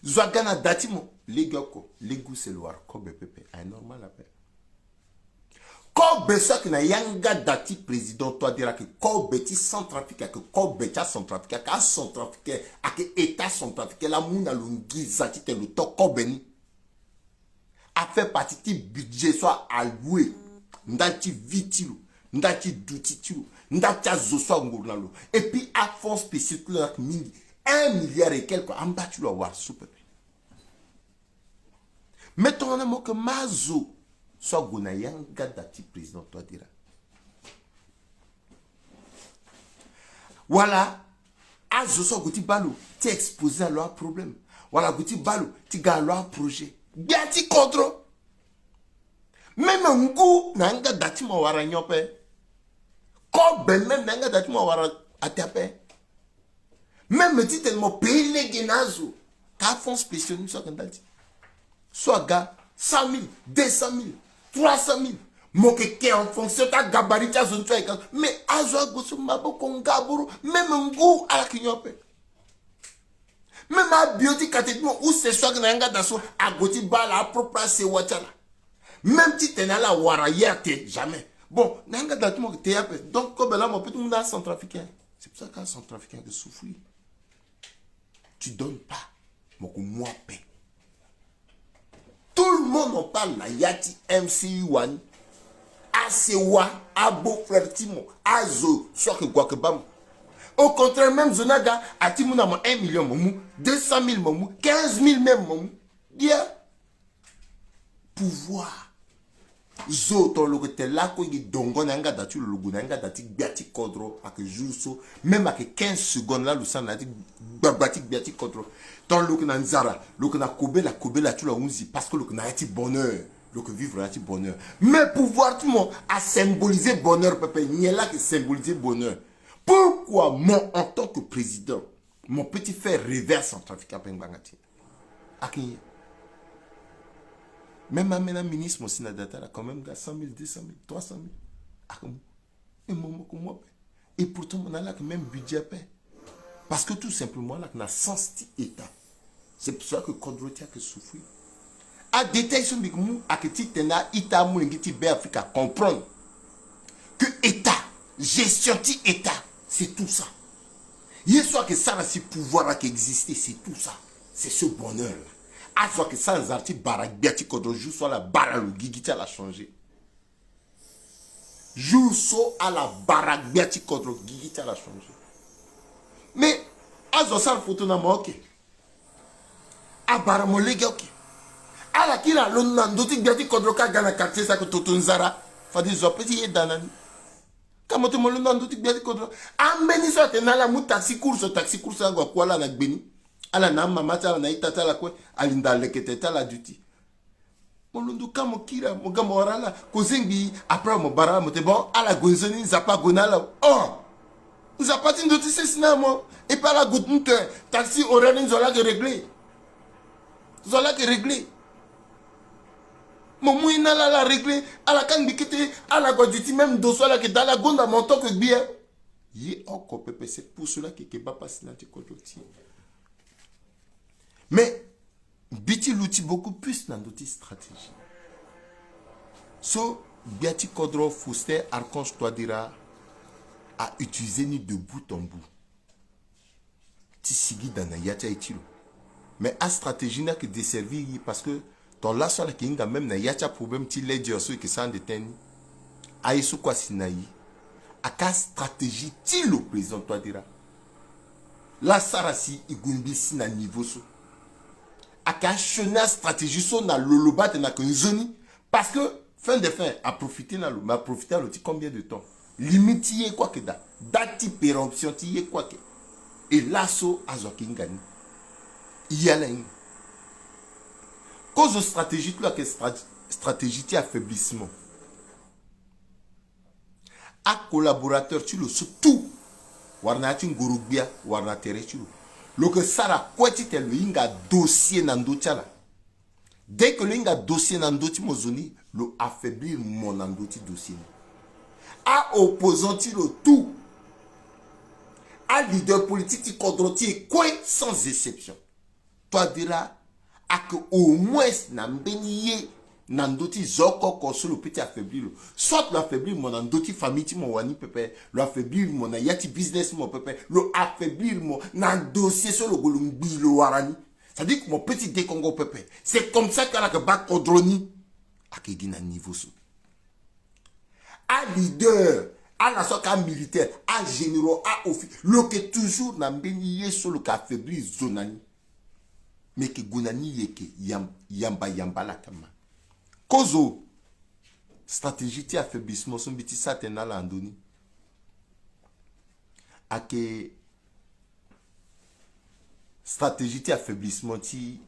Zo aga na da ti mo, lege oko, lege use lo wara kobe pepe, aye normal ape. Kobe so ayeke na yanga da ti président Touadéra ayeke kobe ti Centrafrique, ayeke kobe ti aCentrafricain, ayeke aCentrafricain, ayeke État centrafricain laa amu na lo nginza titene lo to kobe ni. Afait partie ti budget so a alloué ndali ti vie ti lo, ndali ti duti ti lo, ndali ti azo so anguru na lo. Et puis afonds spéciaux ti lo ayeke mingi, un milliard et quelque, amba ti lo awara so pepe. Mais tongana mo yeke ma azo so ague na yanga da ti président Touadéra, wala azo so ague ti baa lo ti exposer na lo aproblème, wala ague ti baa lo ti ga na lo aprojet, gbia ti kodro. Même ngu na yanga da ti mo awara nyon ape. Kobe même na yanga da ti mo awara ate ape. Même titene mo payé lege na azo, ka fonds spéciaux ni so ayeke ndali ti, so aga cent mille, deux cent mille, trois cent mille, mo yeke ke en fonction ti agabarit ti azo ni so ayeke. Mais azo ague so maboko ngaboro, même ngu ala yeke nyon ape. Même abio ti kate ti mo use so ayeke na yanga da so ague ti baa ala apropre asewa ti ala. Même titene ala wara ye ate, jamais. Bon, na yanga da ti mo yeke te ape. Donc kobe laa mo peut ti mu na aCentrafricain. C'est pour ça que aCentrafricain ayeke souffrir. Tu donnes pas, mo ko mu ape. Tout le monde en parle na ya ti M C U wani. Asewa, abeau-frère ti mo, azo so ayeke gue ayeke baa mo. Au contraire, même zo ni aga ati mu na mo un million, mo mu deux cent mille, mo mu quinze mille même, mo mu. Dia pouvoir. Zo tongana lo yeke tene lakue gi dongo na yanga da ti lo, lo gue na yanga da ti gbia ti kodro, ayeke jour so, même ayeke quinze secondes laa lo sara na ya ti gbagba ti gbia ti kodro. Tongana lo yeke na nzara, lo yeke na kobela, kobela ti lo ahunzi parce que lo yeke na ya ti bonheur. Lo yeke vivre na ya ti bonheur. Mais pouvoir ti mo asymboliser bonheur pepe, nyen laa ayeke symboliser bonheur? Pourquoi moi en tant que président, mo peut ti faire rêver aCentrafricain ape ngbanga ti ni? Ayeke nyen? Même amena ministre mo si na da ti ala, quand même, ga cent mille, deux cent mille, trois cent mille. Ayeke mu. E mo, mo yeke mu ape. Et pourtant mo na ala ayeke même budget ape. Parce que tout simplement ala yeke na sens ti État. C'est pour ça que kodro ti ala ayeke souffrir. Adétail so mbi yeke mu ayeke titene a-ita amolenge ti Be Afrika acomprendre que État, gestion ti État, c'est tout ça. Ye so ayeke sara si pouvoir ayeke existe, c'est tout ça. C'est ce bonheur là. Azo ayeke sara nzara ti bara gbia ti kodro jour so ala bara lo gigi ti ala changé. Jour so ala bara gbia ti kodro gigi ti ala changé. Mais azo asara foto na mo, ok. Abara mo lege, ok. Ala kiri alondo na ndö ti gbia ti kodro ka aga na quartier so ayeke toto nzara. Fade zo ape ti yeda na ni. Ka mo tene mo londo na ndö ti gbia ti kodro. Ambeni so atene na ala amu taxi course, taxi course ague akue ala na gbe ni. Ala na amama ti ala na aita ti ala kue. Alinda alekete ti ala duti. Mo londo ka mo kiri, mo ga mo wara ala. Kozengbi, après mo bara ala, mo tene bon, ala gue nzoni, Nzapa ague na ala. Oh! Nzapa ti ndö ti sese na mo. Et puis ala gue ti ndo, taxi horaire ni zo laa ayeke réglé. Zo laa ayeke réglé. Mo mu ye na ala, ala réglé. Ala kangbi kete, ala gue aduti même ndo so ala yeke daa, ala gonda mo en tant que gbia. Ye oko pepe, c'est pour cela que ayeke baa pasi na ya ti kodro ti e. Mais mbi ti luti beaucoup plus na ndö ti stratégie so gbia ti kodro Faustin Archange Touadéra a utilisé ni de bout en bout ti sigi daa na ya ti aye ti lo. Mais astratégie ni ayeke desservir e, parce que ton laso ala yeke hinga même na ya ti aproblème ti ledger so e yeke sara ande tënë ni. Aye so kue asi na e. Ayeke astratégie ti lo, président Touadéra. Laa asara si e gue mbeni si na niveau so. Ayeke asioni astratégie so na lo, lo baa atene ayeke nzoni. Parce que fin de fin aprofité na lo, mais aprofité na lo ti combien de temps? Limite ti ye kue ayeke daa. Date ti péremption ti ye kue ayeke. E laso azo ayeke hinga ni. E ye ala hinga. Kozo stratégie ti lo ayeke stra-, stratégie ti affaiblissement. Acollaborateur ti lo so tout, wala na ya ti ngoro-gbia, wala na tere ti lo, lo yeke sara kue titene lo hinga dossier na ndö ti ala. Dès que lo hinga dossier na ndö ti mo zo ni, lo affaiblir mo na ndö ti dossier ni. Aopposant ti lo tout, aleader politique ti kodro ti e kue sans exception, Touadéra ayeke au moins na mbeni ye na ndö ti zo oko oko so lo peut ti affaiblir lo. Soit lo affaiblir mo na ndö ti famille ti mo wani pepe, lo affaiblir mo na ya ti business ti mo pepe, lo affaiblir mo na dossier so lo gue lo ngbi lo wara ni. C'est-à-dire que mo peut ti dekongo pepe. C'est comme ça que ala yeke baa kodro ni. Ayeke gi na niveau so. Aleader, ala so ayeke amilitaire, agénéraux, aofficier, lo yeke toujours na mbeni ye so lo yeke affaiblir zo na ni. Mais e yeke gue na ni, e yeke yam-, yamba yamba ala kama. Kozo stratégie ti affaiblissement so mbi ti sara tënë na ala na ndö ni ayeke stratégie ti affaiblissement ti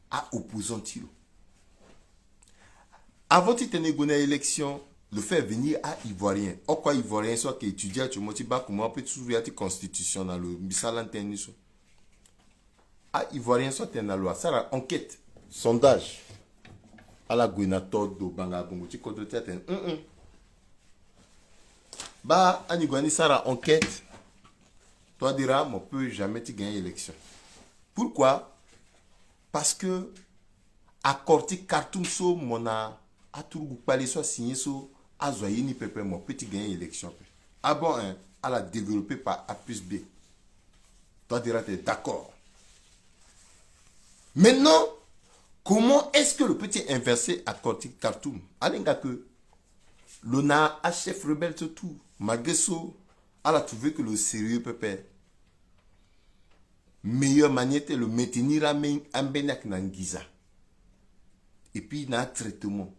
aopposant ti lo. Avant titene e gue na élection, lo fait venir aivoirien oko, aivoirien so ayeke étudier actuellement ti baa comment apeut ti suru ya ti constitution na lo, mbi sara lani tënë ni so. Aivoirien so atene na lo asara enquête, sondage. Ala gue na todo banga bongo ti kodro ti atene, hum hum, baa ani gue ani sara enquête, Touadéra mo peut jamais ti gagner élection. Pourquoi? Parce que accord ti Khartoum so mo na aturugu kpale so asigné so, azo aye ni pepe, mo peut ti gagner élection ape. Ah bon, hein? Ala développé par A plus B. Touadéra atene d'accord. Maintenant, comment est-ce que lo peut ti inverser accord ti Khartoum? Ala hinga que lo na achef rebelle so tout, malgré so ala trouvé que lo sérieux pepe. Meilleure manière ti lo maintenir ame-, ambeni ayeke na nginza. Et puis na atraitement.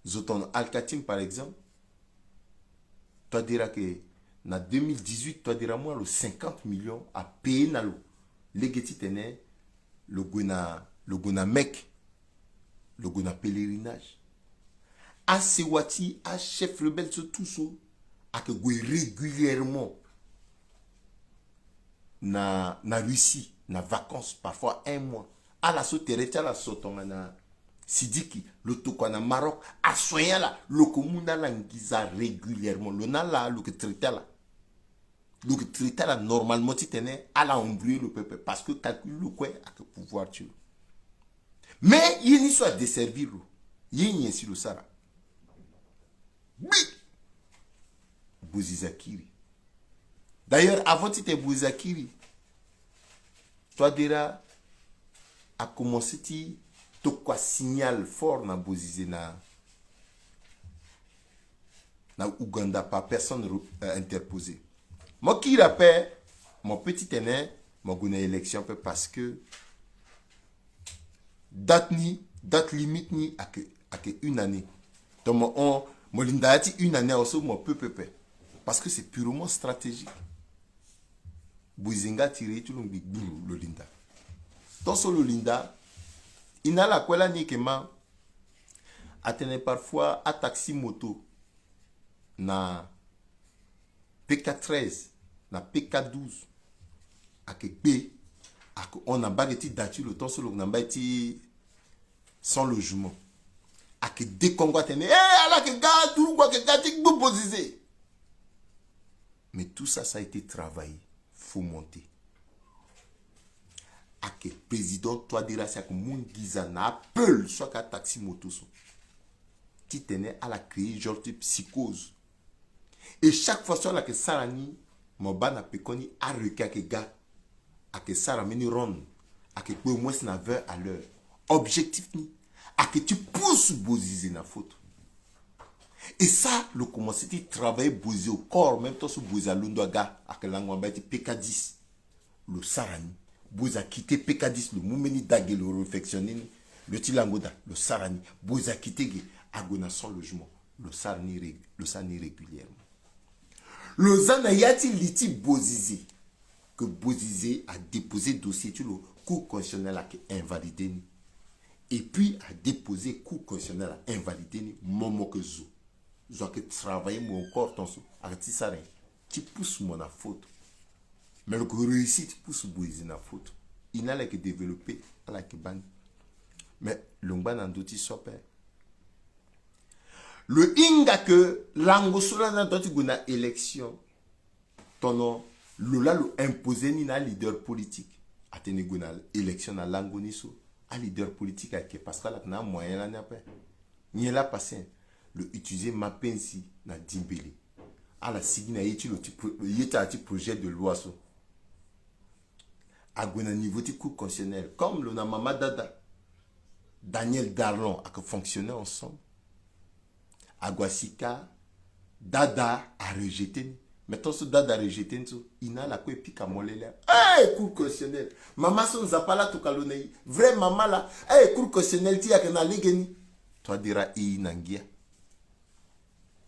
Zo tongana Al-Katim par exemple, Touadéra ayeke na deux mille dix-huit, Touadéra amu na lo cinquante millions apayé na lo. Lege titene lo gue na, lo gue na Mecque, lo gue na pèlerinage. Asewa ti achef rebelle so tout so ayeke gue régulièrement na, na Russie na vacances, parfois un mois. Ala so tere ti ala so tongana Sidiki, lo tokua na Maroc, asoigné ala, lo yeke mu na ala nginza régulièrement. Lo na ala, lo yeke traité ala. Lo yeke traité ala normalement titene ala embrouillé lo pepe, parce que calcul lo kue ayeke pouvoir ti lo. Mais ye ni so adesservir lo, ye nyen si lo sara? Gbi! Bouzizi akiri. D'ailleurs, avant titene Bouzizi akiri, Touadéra a commencé ti tokua signal fort na Bouazizi na na Ouganda par personne interposée. Mo kiri ape, mo peut ti tene mo gue na élection ape parce que date ni, date limite ni ake ake une année. Donc mo on mo linda ya ti une année awe so mo peut pepe parce que c'est purement stratégique. Bouazizi nga tiri ti lo ngbi gburu lo linda. Tant so lo linda, i na ala kue lani eke ma. Atene parfois ataxi moto na P K treize na P K douze ake kpe, ake hon na mbage ti da ti lo tant so lo na mbage ti sans logement. Ake dekongo atene eh ala ake ga durugu ake ga ti gbu Bouazizi. Mais tout ça ça a été travaillé, fomenté. Ake président Touadéra si ake mu nginza na apeul so ake ataxi moto so ti tene ala créer genre ti psychose. Et chaque fois so ala yeke sara ni, mo baa na pekoni areke ayeke ga, ayeke sara mbeni ronde, ayeke kpe au moins na vingt à l'heure. Objectif ni ayeke ti pousse Bouazizi na faute. Et ça lo commencé ti travailler Bouazizi au corps, même temps so Bouazizi alondo aga ayeke lango na mbage ti P K dix. Lo sara ni. Bouazizi akite P K dix, lo mu mbeni dage lo réfectionner ni. Lo ti lango daa, lo sara ni. Bouazizi akite ge, ague na sans logement. Lo sara ni ré- lo sara ni régulièrement. Lo za na ya ti li ti Bouazizi, que Bouazizi a déposer dossier ti lo, Cour constitutionnelle ayeke invalider ni. Et puis a déposer Cour constitutionnelle a invalider ni, mo mo yeke zo. Zo ayeke travailler mo encore tant so ayeke ti sara nyen? Ti pousse mo na faute. Mais lo yeke réussi ti pousse Bouazizi na faute. I na ala yeke développer, ala yeke baa ni. Mais lo ngba na ndö ti so ape. Lo hinga que lango so lani adua ti gue na élection. Tono lo laa lo imposer ni na aleader politique. Atene gue na élection na lango ni so. Aleader politique ayeke parce que ala yeke na amoyen lani ape. Nyen laa passé? Lo utiliser mapenzi na dimbele. Ala sigi na ye ti lo ti pro- ye ti ala ti projet de loi so. Ague na niveau ti Cour constitutionnelle comme lo na mama Dada, Daniel Darlon ayeke fonctionner ensemble. Ague asi ka, Dada a rejeter ni. Mais tant so Dada a rejeter ni so, i na ala kue e pika mo lele. Eh, Cour constitutionnelle, mama so Nzapa laa atokua lo na e, vrai mama laa. Eh, Cour constitutionnelle ti e ayeke na lege ni. Touadéra e na ngia.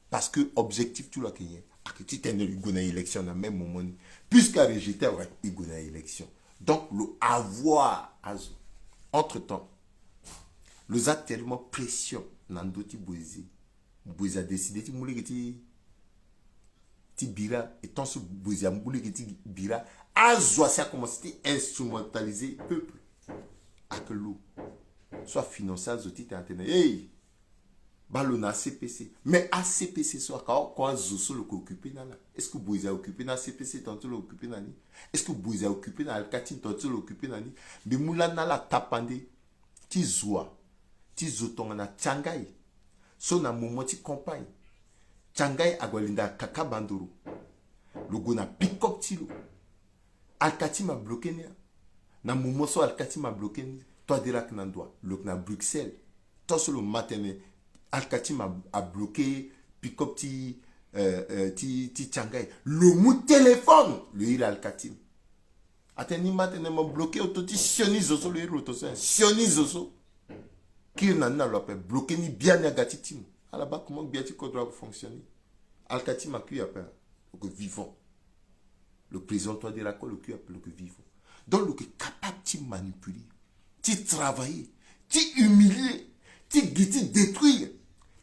Parce que objectif ti lo ayeke nyen? Ayeke ti tene lo gue na élection na même moment ni. Puisque a rejeter awe, e gue na élection. Donc lo avoir azo. Entre temps, lo za tellement pression na ndö ti Bouazizi. Bouazizi a décider ti mu lege ti ti bira. Et tant so Bouazizi amu lege ti bira, azo asi a commencer ti instrumentaliser peuple. Ayeke lo so a financer azo ti tene atene hey, baa lo na A C P C. Mais A C P C so ayeke oko azo so lo yeke occuper na ala? Est-ce que Bouazizi a occuper na A C P C tant so lo occuper na ni? Est-ce que Bouazizi a occuper na alkati ni tant so lo occuper na ni? Mbi mu lani na ala tapande ti zo wa ti zo tongana Tiangaye. So na moment ti campagne, Tiangaye ague alinda kaka bandoro. Lo gue na pick-up ti lo. Alkati ma bloquer ni. Na moment so alkati ma bloquer ni, Touadéra ayeke na ndo wa? Lo yeke na Bruxelles. Tant so lo ma tene alkati ma a bloquer pick-up ti, euh, euh, ti, ti Tiangaye, lo mu téléphone lo iri alkati. Atene ni ma tene mo bloquer auto ti sioni zo so, lo iri lo auto so, sioni zo so. Kiri na ni na lo ape, bloquer ni biani aga ti ti mo. Ala baa comment gbia ti kodro ague fonctionner. Alkati ma kui ape, lo yeke vivant. Lo président Touadéra kue lo kui ape, lo yeke vivant. Donc lo yeke capable ti manipuler, ti travailler, ti humilier, ti gi ti détruire,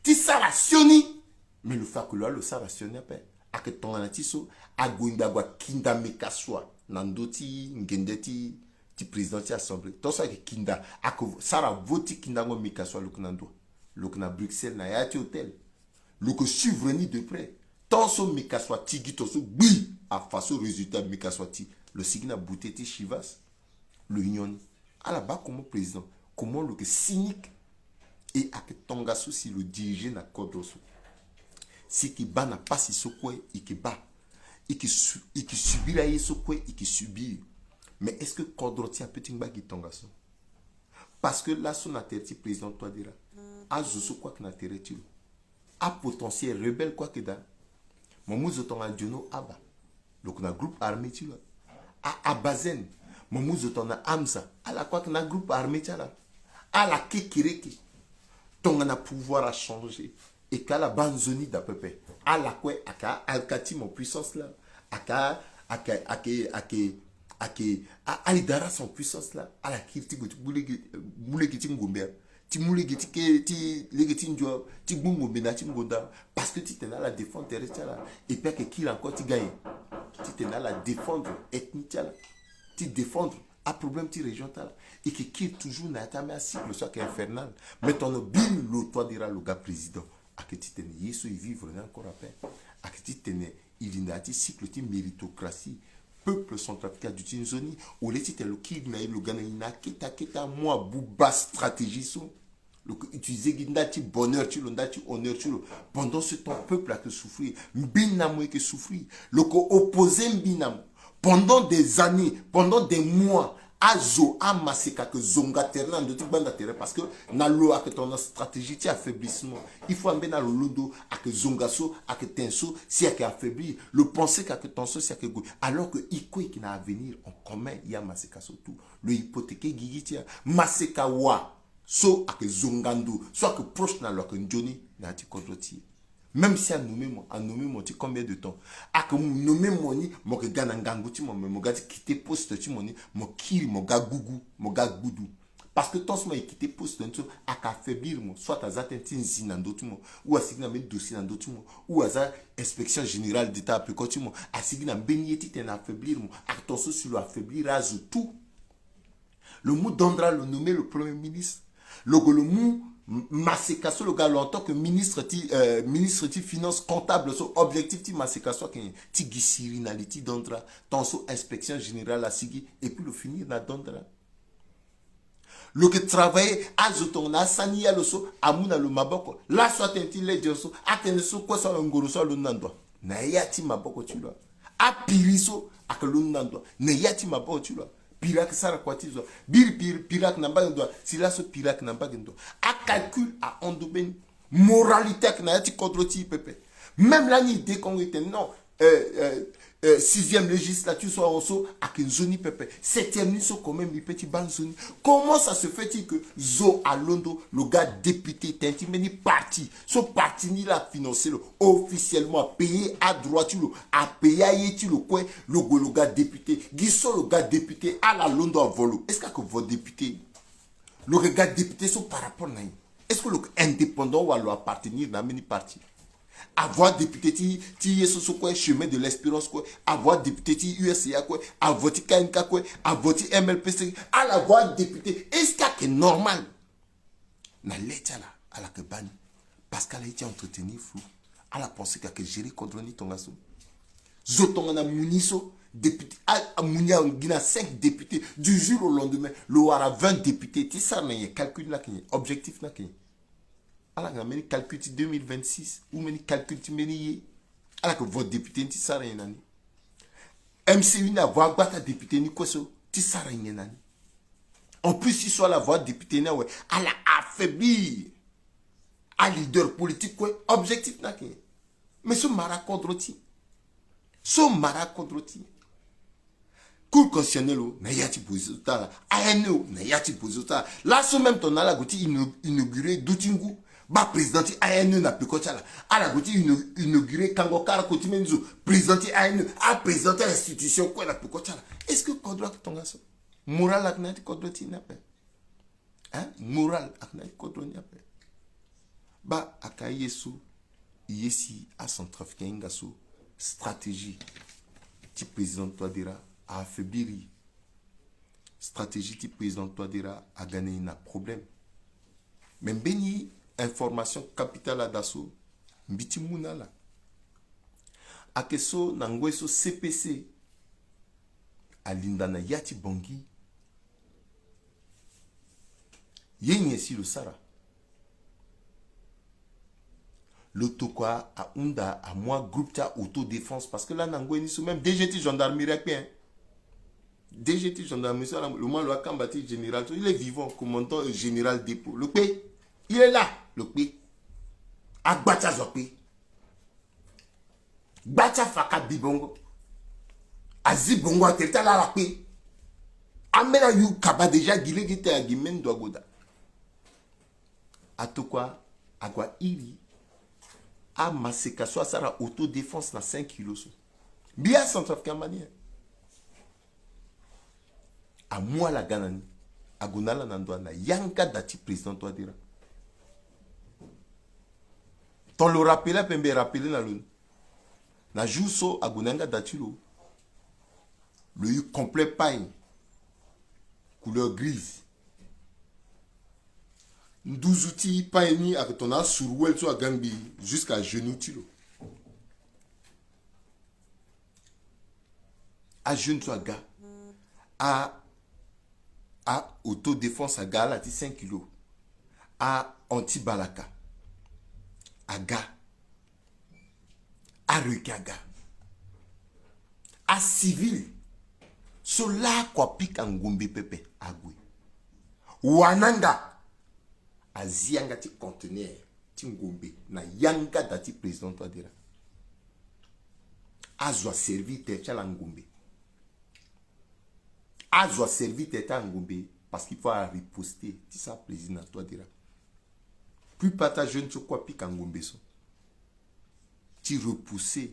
ti sara sioni. Mais lo fa que lo laa lo sara sioni ape. Ayeke tongana ti so ague ngbe ague akinda mekasua na ndö ti ngende ti ti président ti assemblée. Tant so ayeke kinda, ayeke sara vote ti kindango mekasua, lo yeke na ndo wa? Lo yeke na Bruxelles na ya ti hôtel. Lo yeke suivre ni de près. Tant so mekasua ti gi ton so gbi, afa so résultat mekasua ti, lo sigi na bute ti Chivas. Lo nyon ni. Ala baa comment président, comment lo yeke cynique. Et ayeke tongaso si lo diriger na kodro so, si e ke baa na pasi so kue e ke baa, e ke su- e ke subir aye so kue e ke subir. Mais est-ce que kodro ti ape ti ngba gi tongaso? Parce que laso na tere ti président Touadéra, azo so kue ayeke na tere ti lo, apotentiel rebelle kue ayeke daa. Mo mu zo tongana Diono Aba, lo yeke na groupe armé ti lo. A Abazen, mo mu zo tongana Hamza, ala kue ayeke na groupe armé ti ala. Ala kekereke. Tongana pouvoir achangé, et que ala baa nzoni daa pepe, ala kue ayeke a-alka ti mo puissance laa. Ayeke a- ayeke ayeke ayeke ayeke a- alidara son puissance laa. Ala kiri ti gue ti gbu lege, gbu lege ti ngombe, ti mu lege ti ke ti lege ti nzua, ti gbu ngombe na ti ngonda. Parce que titene ala défendre tere ti ala. Et puis ayeke kiri encore ti gagner, titene ala défendre ethnie ti ala, ti défendre aproblème ti région ti ala. E yeke kiri toujours na ya ti ambeni acycle so ayeke infernal. Mais tongana biri lo Touadéra lo ga président, ayeke titene ye so e vivre ni encore ape. Ayeke titene e linda ya ti cycle ti méritocratie. Peuple centrafricain aduti nzoni. Au lieu titene lo kiri na e, lo ga na e na akete akete amu abuba stratégie so, lo yeke utiliser gi nda ti bonheur ti lo, nda ti honneur ti lo. Pendant ce temps, peuple ayeke souffrir. Mbi na mo yeke souffrir. Lo yeke opposer mbi na mo. Pendant des années, pendant des mois, azo amaseka ayeke zonga tere na ndö ti gbanda tere, parce que na lo ayeke tongana stratégie ti affaiblissement. Il faut ambeni alondo ayeke zonga so, ayeke tene so si ayeke affaiblir. Lo pense que ayeke tene so si ayeke gue. Alors que e kue e yeke na avenir en commun, e amaseka so tout. Lo hypothéquer gigi ti e. Maseka wa so ayeke zonga ndo, so ayeke proche na lo, ayeke nzoni na ya ti kodro ti e. Même si a nommé mo, a nommé mo ti combien de temps? Ayeke nommé mo ni, mo yeke ga na ngangu ti mo, mais mo ga ti quitter poste ti mo ni, mo kiri, mo ga gugu, mo ga gudu. Parce que tant so mo yeke quitter poste ni so, ayeke affaiblir mo, soit aza tënë ti nzi na ndö ti mo, ou asigi na mbeni dossier na ndö ti mo, ou aza inspection générale d'État apeko ti mo, asigi na mbeni ye titene affaiblir mo. Ayeke tant so si lo affaiblir azo tout. Lo mu dandra, lo nommé lo premier ministre. Lo gue lo mu m- maseka so, lo ga lo en tant que ministre ti, euh, ministre ti finance comptable so. Objectif ti maseka so ayeke nyen? Ti gi siri na li ti dandra. Tant so inspection générale asigi, et puis lo finir na dandra. Lo yeke travailler, azo tongana asani ya lo so amu na lo maboko. Laso atene ti ledger so, atene so kue so, angoro so alondo na ndo, na ya ti maboko ti lo. Apiri so ayeke londo na ndo, na ya ti maboko ti lo. Piri ayeke sara kua ti zo? Biri piri, piri ayeke na mbage ndo. Si laso piri ayeke na mbage ndo. Acalcul ahon ndo mbeni. Moralité ayeke na ya ti kodro ti e pepe. Même lani e de Kongo, e tene non, euh, euh, euh, sixième législature so ahon so ayeke nzoni pepe. Septième ni so quand même e peut ti baa nzoni. Comment ça se fait-il que zo alondo, lo ga député tënë ti mbeni parti, so parti ni laa afinancer lo officiellement, apayer adroit ti lo, apayer aye ti lo kue, lo gue lo ga député. Gi so lo ga député, ala londo avo lo. Est-ce que ayeke vo député? Lo yeke ga député so par rapport na nyen? Est-ce que lo yeke indépendant wala lo appartenir na ambeni parti? Avo adéputé ti, ti ye so so kue, Chemin de l'Espérance kue, avo adéputé ti U S C A kue, avo ti K M K kue, avo ti M L P C, ala vo adéputé. Est-ce que ayeke normal? Na le ti ala, ala yeke baa ni. Parce que ala ye ti entretenir flou. Ala pense que ayeke gérer kodro ni tongaso. Zo tongana Muni so, député, a, a Muni agi na cinq députés. Du jour au lendemain, lo wara vingt députés. Ti sara na nyen? Calcul ni ayeke nyen? Objectif ni ayeke nyen? Ala yeke na mbeni calcul ti deux mille vingt-six ou mbeni calcul ti mbeni ye? Ala yeke vo député ni ti sara nyen na ni? M C U ni avo agbata député ni kue so ti sara nyen na ni? En plus, si so ala vo adéputé ni awe, ala affaiblir aleader politique kue. Objectif ni ayeke nyen? Mais so mara kodro ti e. So mara kodro ti e. Cour constitutionnelle o, na ya ti position ti ala. A N E o, na ya ti position ti ala. Laso même tongana ala gue ti ino- inaugurer du ti ngu, baa président ti A N E na peko ti ala. Ala gue ti ino- inaugurer kango kara ko ti mbeni zo, président ti A N E, aprésident ti a-institution kue na peko ti ala. Est-ce que kodro ayeke tongaso? Moral ayeke na ya ti kodro ti e ni ape? Hein? Moral ayeke na ya ti kodro ni ape? Baa, ayeke aye so e ye si acentrafricain ahinga so, stratégie ti président Touadéra a affaiblir e. Stratégie ti président Touadéra aga na e na problème. Mais mbeni information capitale ada so mbi ti mu na ala ayeke so, na ngoi so C P C alinda na ya ti Bangui, ye nyen si lo sara? Lo tokua ahunda amu agroupe ti a-autodéfense, parce que lani na ngoi ni so même D G ti gendarmerie akpe, hein. D G ti gendarmerie so, ala lo ma lo akamba ti général so, il est vivant, commandant, euh, général Dépôt. Lo kpe, il est là, lo kpe. Agba ti azo akpe. Gba ti afaka bi bongo. Azi bongo atere ti ala ala kpe. Ambeni ayu kaba déjà gi lege ti tene agi mbeni ndo agoda. Atokua ague airi amaseka so asara autodéfense na cinq kilos so. Mbi acentrafricain ama ni. Amu ala ga na ni. Ague na ala na ndo na yanga da ti président Touadéra. Ton lo rappelé ape mbi rappelé na lo ni. Na jour so ague na yanga da ti lo. Lo yu complet pagne couleur grise. Nduzu ti pagne ni ayeke tongana asuruwel so aga ngbii jusqu'à genou ti lo. Ajeune so aga. A, a autodéfense aga, ala ti cinq kilos. A anti balaka aga. Areke aga. Acivil so lakue apika ngombe pepe ague. Wananga azi yanga ti conteneur ti ngombe na yanga da ti président Touadéra. Azo aservi tere ti ala ngombe. Azo aservi tere ti ala ngombe parce qu'il faut ariposter ti sara plaisir na Touadéra. Plupart ti ajeune so kue apika ngombe so ti repousser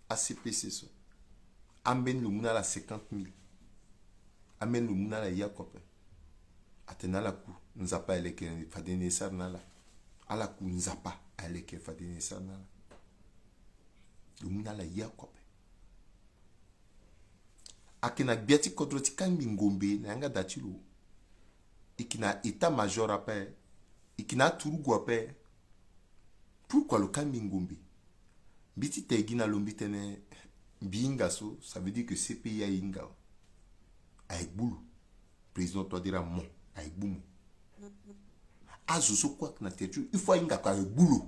a C P C so. Ambeni lo mu na ala cinquante mille. Ambeni lo mu na ala ya kue ape. Atene ala ku Nzapa aleke fade ni e sara na ala. Ala ku Nzapa aleke fade ni e sara na ala. Lo mu na ala ya kue ape. Ayeke na gbia ti kodro ti kangbi ngombe na yanga da ti lo. E yeke na état-major ape. E yeke na aturugu ape. Pourquoi lo kangbi ngombe? Mbi ti tene gi na lo mbi tene mbi hinga so, ça veut dire que C P I ahinga. Aye gbu lo. Président Touadéra mo, aye gbu mo. Azo so kue ayeke na tere ti lo, il faut ahinga ko aye gbu lo.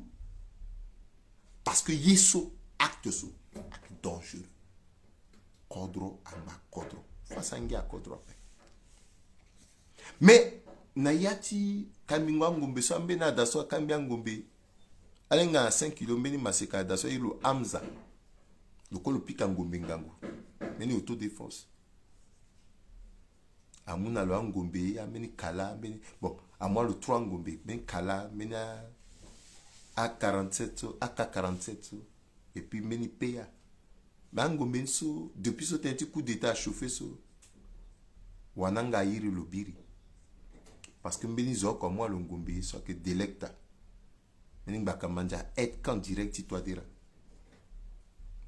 Parce que ye so, acte so ayeke dangereux. Kodro angba kodro. Fâ sa ngia kodro ape. Mais na ya ti kambingo angombe so, ambeni ada so akangbi angombe. Alenga na cinq kilos, mbeni maseka ada so aye lo Hamza. Lo kue lo pika ngombe ngangu. Mbeni autodéfense. Amu na lo angombe, ambeni kala, mbeni, bon, amu na lo trois ngombe, mbeni kala, mbeni a, A quarante-sept so, A K quarante-sept so, et puis mbeni P A. Mais angombe ni so, depuis so tënë ti coup d'État achauffé so, wananga airi lo biri. Parce que mbeni zo oko amu na lo ngombe so ayeke Delecta. Mbeni ngbaka mandia aide camp direct ti Touadéra.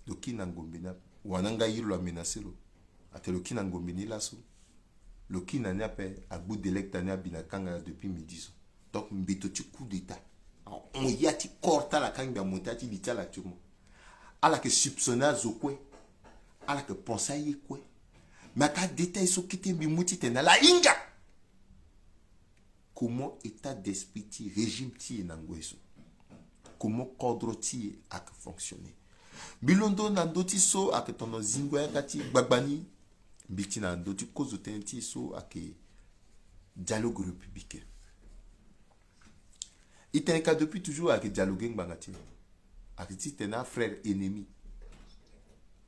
Lo kiri na ngombe ni ape. Wananga airi lo amenacé lo. Atene lo kiri na ngombe ni laso. Lo kiri na ni ape, agbu Delecta ni abi na kanga depuis midi so. Donc mbeto ti coup d'État ahon ya ti corps ti ala kangbi amonté ya ti li ti ala actuellement. Ala yeke soupçonné azo kue. Ala yeke pensé aye kue. Mais aka détail so kete mbi mu titene ala hinga. Comment état d'esprit ti régime ti e na ngoi so? Comment kodro ti e ayeke fonctionner? Mbi londo na ndö ti so ayeke tono zingo yanga ti gbagba ni. Mbi ti na ndö ti kozo tënë ti e so ayeke dialogue républicain. E tene ka depuis toujours ayeke dialogué ngbanga ti e. Ayeke titene afrère ennemi,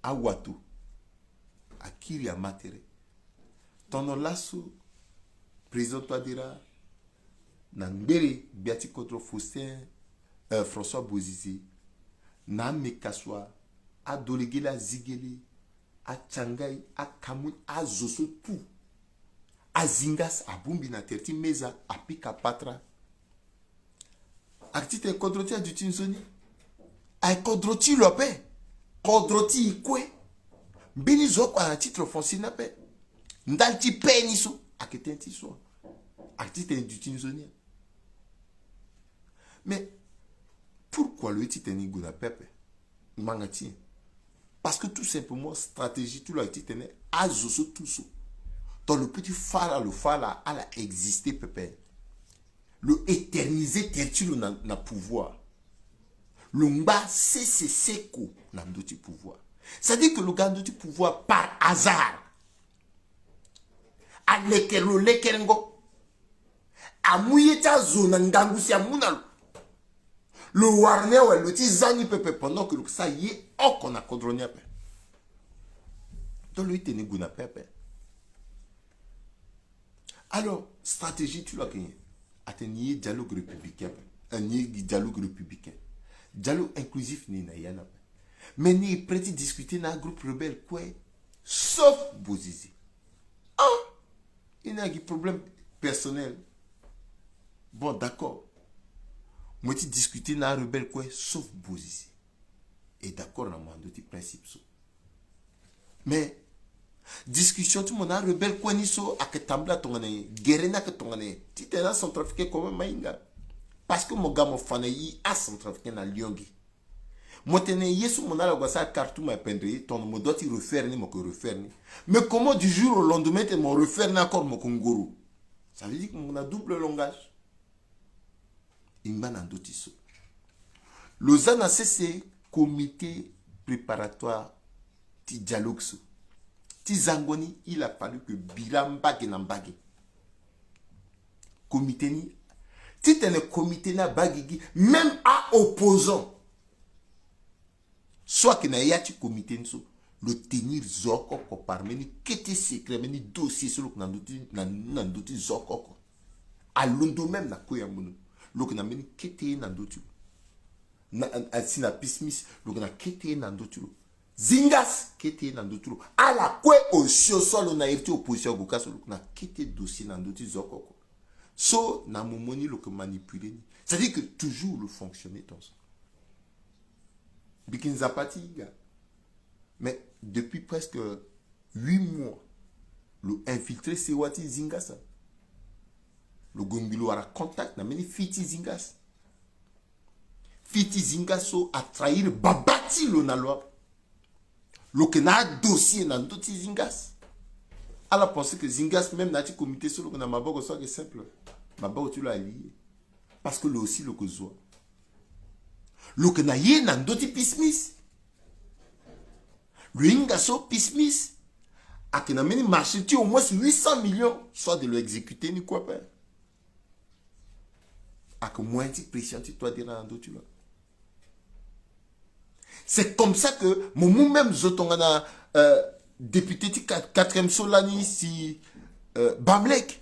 awato, akiri ama tere. Tono laso, président Touadéra, na ngbere gbia ti kodro Faustin, euh, François Bozizé, na ameka so, adolégele, azigele, atiangai, akamoun, azo so tout. Azingas abongbi na tere ti meza, apika patara. Ayeke titene kodro ti e aduti nzoni. Ayeke kodro ti lo ape. Kodro ti e kue. Mbeni zo oko ayeke na titre foncier ni ape. Ndali ti paie ni so ayeke tënë ti so. Ayeke titene e duti nzoni. Mais pourquoi lo ye titene e gue na paie ape? Ngbanga ti e. Parce que tout simplement stratégie ti lo ayeke titene azo so tout so, donc lo peut ti fâ ala, lo fâ ala, ala existé pepe. Lo éternisé tere ti lo na, na pouvoir. Lo ngba sese seko na ndö ti pouvoir. C'est-à-dire que lo ga na ndö ti pouvoir par hasard. Alekere lo lekerengo. Amu ye ti azo na ngangu si amu na lo. Lo wara ni awe lo ti za ni pepe pendant que lo ke sara ye oko na kodro ni ape. Donc lo ye tene gue na pepe. Alors stratégie ti lo ayeke nyen? Atene ni ye dialogue républicain ape. Eh, ni ye dialogue républicain. Dialogue inclusif ni na ya ni ape. Mais ni ye prêt ti discuter na agroupe rebelle kue. Sauf Bozizé. Ah, il n'a que problème personnel. Bon, d'accord. Moi ti discuter na rebelle kue sauf Bozizé. Et d'accord na mo na ndö ti principe so. Mais discussion ti mo na rebelle kue ni so ayeke tambula tongana nyen? Gere ni ayeke tongana nyen? Titene acentrafricain koma mainga. Parce que mo ga mo fa na ye acentrafricain na lion gi. Mo tene ye so mo na ala gue asara Khartoum apendre ye, tongana mo doit ti refaire ni mo ke refaire ni. Mais comment du jour au lendemain tene mo refaire ni encore mo ke ngoro? Ça veut dire que mo na double langage. E ngba na ndö ti so. Lo za na sese comité préparatoire ti dialogue so. Ti zango ni il a fallu que bira mbage na mbage. Comité ni, titene comité ni abaa gigi, même aopposant so ayeke na ya ti comité ni so, lo tenir zo oko oko par mbeni kete secret, mbeni dossier so lo yeke na ndö ti, na, na ndö ti zo oko oko. Alondo même na kue ya mbono, lo yeke na mbeni kete ye na ndö ti lo. Na, asi na pismis, lo yeke na kete ye na ndö ti lo. Zingas, kete ye na ndö ti lo. Ala kue osio so alo na iri ti opposition ague ka so, lo yeke na kete dossier na ndö ti zo oko oko. So na moment ni lo yeke manipuler ni. C'est-à-dire que toujours lo fonctionner ton so. Mbi yeke nzapa ti hinga. Mais depuis presque huit mois, lo infiltrer sewa ti Zingas. Lo gue ngbi lo wara contact na mbeni fille ti Zingas. Fille ti Zingas so atrahir baba ti lo na lo ape. Lo yeke na adossier na ndö ti Zingas. Ala pense que Zingas même na ya ti comité so lo yeke na maboko so ayeke simple. Maboko ti lo alie. Parce que lo aussi lo yeke zo. Lo yeke na ye na ndö ti pismis. Lo hinga so pismis ayeke na mbeni marché ti au moins huit cents millions, soit de lo exécuter ni kue ape. Ayeke moyen ti pression ti toi dira na ndö ti lo. C'est comme ça que mo mu même zo tongana, euh, député ti quat-, quatrième so lani si, euh, Bamlek.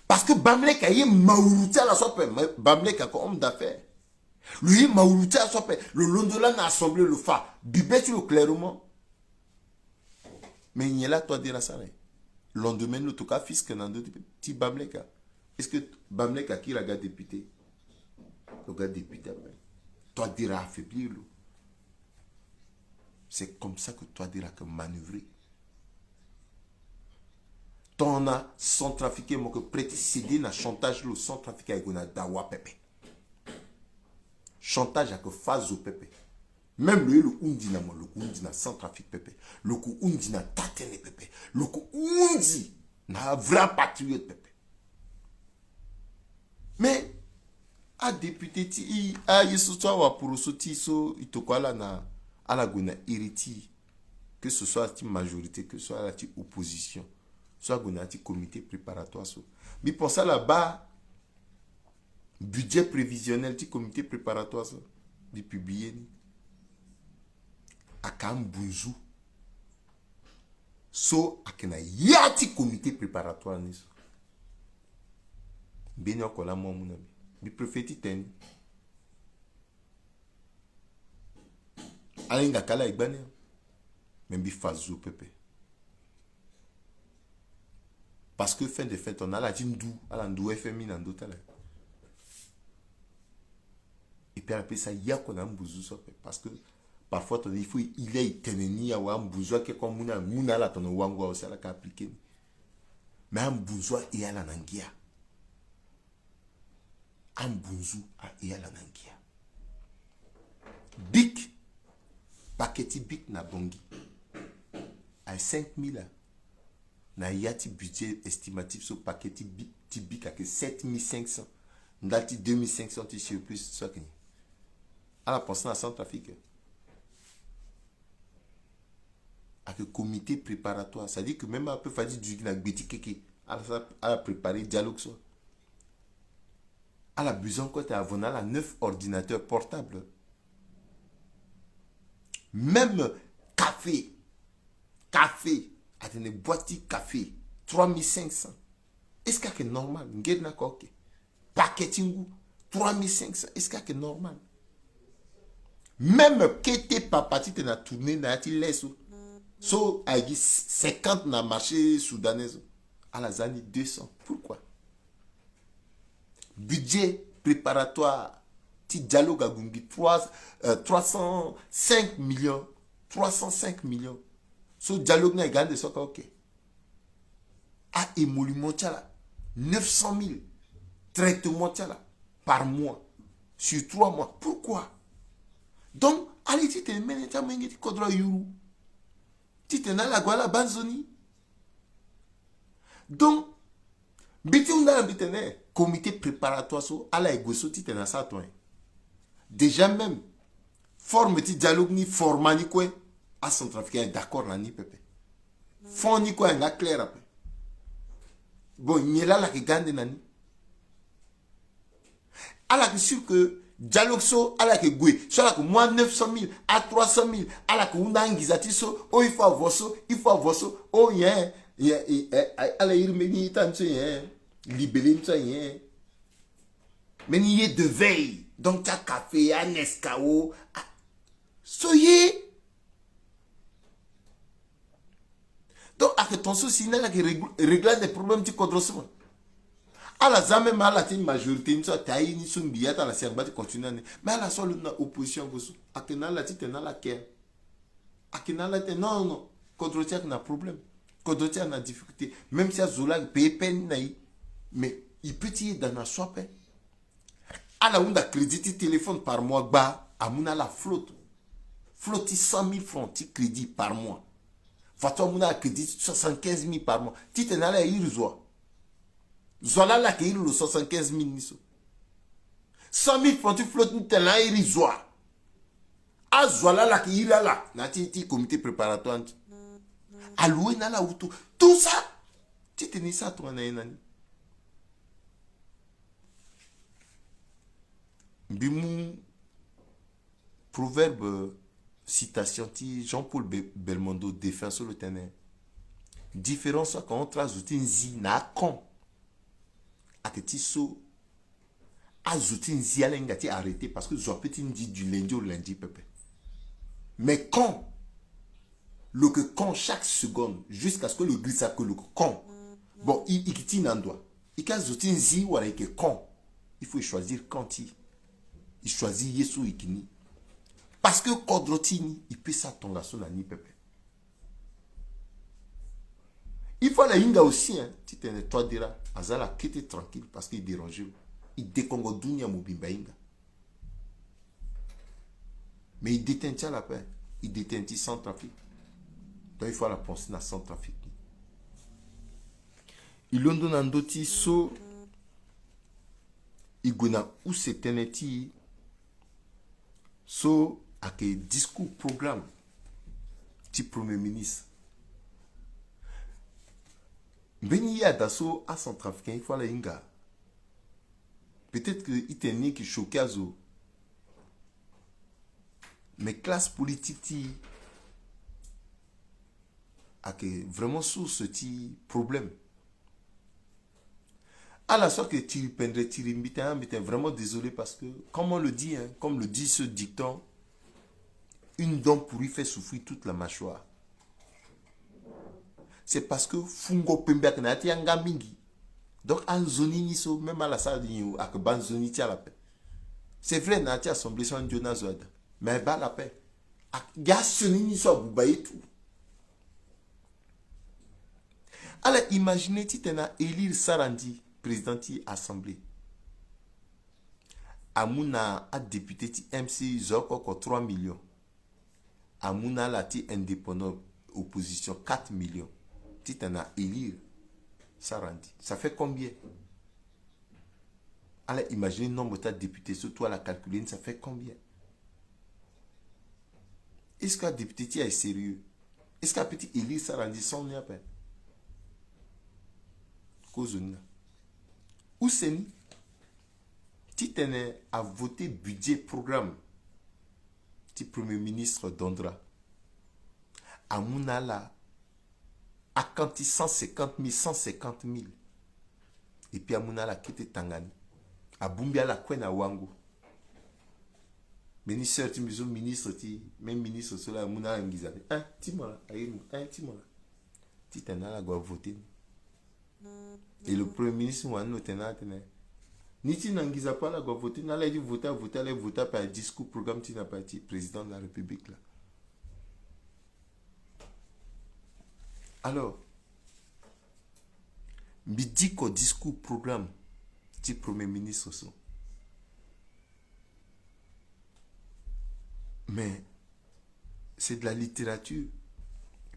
Parce que Bamlek aye mauru ti ala so ape. Bamlek ayeke homme d'affaires. Lo ye mauru ti ala so ape. Lo londo lani na assemblée lo fa bibe ti lo clairement. Mais nyen la toi dira sara? Lendemain lo toka fisque na ndö ti, ti Bamlek. Est-ce que Bamlek akiri aga député? Lo ga député ape. Toi dira affaiblir lo. C'est comme ça que toi dira que manœuvrer. Tongana centrafricain mo ke prêt ti céder na chantage lo, centrafricain aye gue na dawa pepe. Chantage ayeke fa zo pepe. Même lo ye lo hundi na mo, lo ke hundi na Centrafrique pepe. Lo ke hundi na taa-tënë pepe. Lo ke hundi na vrai patriote pepe. Mais adéputé ti e, aye so so awaporoso ti e so e tokua ala na ala gue na iri ti e, que ce soit ti majorité, que ce soit ala ti opposition, so ague na ya ti comité préparatoire so, mbi pense ala baa budget prévisionnel ti comité préparatoire so, mbi publier ni. Aka ambunzu so ayeke na ya ti comité préparatoire ni so. Mbeni oko laa mo amu na mbi. Mbi préfère ti tene ni. Ala hinga ka ala ye gbani. Mais mbi fa zo pepe. Parce que fin de fin tongana ala ti ndu, ala ndu F M I na ndö ti ala. Et puis ala pesa ye oko na ambunzu so ape. Parce que parfois tongana il faut il est tene ni awe, ambunzu ake ko amu na, amu na ala tongana wango awe si ala ka appliquer ni. Mais ambunzu ahe ala na ngia. Ambunzu ahe ala na ngia. Bic, paquet ti bic na Bangui aye cinq mille. Na ya ti budget estimatif so, paquet ti bic, ti bic ayeke sept mille cinq cents. Ndali ti deux mille cinq cents ti surplus so ayeke nyen? Ala pense na Centrafrique. Avec comité préparatoire, c'est-à-dire que même après fadi dugi na gbeti keke, ala sa ala préparer dialogue so. Ala besoin ko ta avona ala neuf ordinateurs portables. Même café, café, atene boîte café trois mille cinq cents. Est-ce que c'est normal? Ngeri na ko, ok. Paquet ti ngu trois mille cinq cents, est-ce que c'est normal? Même kete papa ti tena tourner na ya ti lait so, so ayeke cinquante na marché soudanais so, ala za ni deux cents. Pourquoi? Budget préparatoire ti dialogue agungi trois, euh, trois cent cinq millions. Trois cent cinq millions. So dialogue ni ayeke ande so ka, ok. A émolument ti ala neuf cent mille. Traitement ti ala par mois sur trois mois. Pourquoi? Donc ala ye ti tene mene ti amolenge ti kodro ayuru. Ti tene ala gue ala baa nzoni. Donc mbi ti hunda na mbi tene comité préparatoire so ala ye gue so ti tene asara tongana nyen? Déjà même forme ti dialogue ni, format ni kue, acentrafricain est d'accord na ni pepe. Fond ni kue ayeke nga clair ape. Bon, nyen laa ala yeke ga ande na ni? Ala yeke sûr que dialogue so ala yeke gue so ala yeke mu a neuf cent mille, a trois cent mille, ala yeke hunda anginza ti so, oh il faut avoir so, il faut avoir so, oh nyen, nyen, eh, eh, ala iri mbeni ye ti ala ni so nyen, libellé ni so nyen, mbeni ye de veille, donc ti acafé, anescao, ah, so ye. Donc ayeke ton so si ni ala yeke régl-, régler ande problème ti kodro so ma. Ala za même ala ti majorité ni so ate aye ni so mbi ya ti ala si angba ti continuer ande. Mais ala so alondo na opposition ague so, ayeke na ala ti tene ala care. Ayeke na ala ti tene non, non, non. Kodro ti e ayeke na problème. Kodro ti e ayeke na difficulté. Même si azo laa ayeke payer peine ni na e, mais e peut ti yeda na so ape. Ala hunda crédit ti téléphone par mois gba, amu na ala flotte. Flotte ti cent mille francs ti crédit par mois. Fadeso amu na ala crédit ti soixante-quinze mille par mois. Ti tene ala ye iri zo wa? Zo wa laa ala yeke iri lo soixante-quinze mille ni so? Cent mille francs ti flotte ni, ti tene ala iri zo wa? Azo wa laa ala yeke iri ala na ya ti, ti comité préparatoire ni so. Aloue na ala wutu. Tout ça ti tene e sara tongana nyen na ni? Mbi mu proverbe, citation ti Jean-Paul Be-, Belmondo, défunt, so lo tene: différence so ayeke entre azo ti nzi na acamp ayeke ti so azo ti nzi ala hinga ti arrêter parce que zo ape ti nzi du lundi au lundi pepe. Mais camp, lo yeke camp chaque seconde jusqu'à ce que lo girisa que lo yeke camp. Bon, e, e yeke ti na ndo wa? E yeke azo ti nzi wala e yeke camp? Il faut e choisir camp ti e. E choisir ye so e yeke ni. Parce que kodro ti e ni, e peut sara tongaso na ni pepe. Il faut ala hinga aussi, hein, ti tene Touadéra aza ala kete tranquille parce que e déranger lo. E dekongo dunia mobimba e hinga. Mais e détente ti ala ape, e détente ti Centrafrique. Donc il faut ala penser na Centrafrique. E londo na ndö ti so e gue na use tënë ti e so ayeke discours programme ti Premier ministre. Mbeni ye ada so acentrafricain il faut ala hinga. Peut-être que e tene ni e yeke choquer azo. Mais classe politique ti e ayeke vraiment source ti problème. Ala so ayeke tiri pendre tiri mbi tene, ah, mbi tene vraiment désolé parce que, comme on le dit, hein, comme le dit ce dicton, une dent pourrie fait souffrir toute la mâchoire. C'est parce que fungo pembe ayeke na ya ti yanga mingi. Donc anzoni ni so, même ala sara nyen, ayeke baa nzoni ti ala ape. C'est vrai, na ya ti assemblée so andio ni azo ada, mais ayeke baa ala ape. A, ya sioni ni so abuba ye tout. Ala imaginer titene a élire Sarandi président ti assemblée. Amu na adéputé ti M C I zo oko oko trois millions. Amu na ala ti indépendant opposition quatre millions. Titene a élire Sarandi. Ça fait combien? Ala imaginer nombre ti adéputé so tout, ala calculer ni, ça fait combien? Est-ce que adéputé ti e aye sérieux? Est-ce que a peut ti élire sara ndi sans ni ape? Kozo ni na use ni titene a voter budget programme ti premier ministre d'Andra, amu na ala akanti cent cinquante mille, cent cinquante mille. Et puis amu na ala kete tanga ni, abongbi ala kue na wango. Mbeni sœur ti mbi so, ministre ti, même ministre so laa, amu na ala nginza ni. Eh, ti mo laa, aye mo, eh, ti mo laa. Titene ala gue avoter ni. Et le premier ministre wani lo tene ala tene ni ti na nginza ape, ala gue avoter ni, ala ye ti voter, avoter, ala ye voter ape na discours programme ti na pa ti président de la République laa. Alors, mbi diko discours programme ti premier ministre so. Mais c'est de la littérature.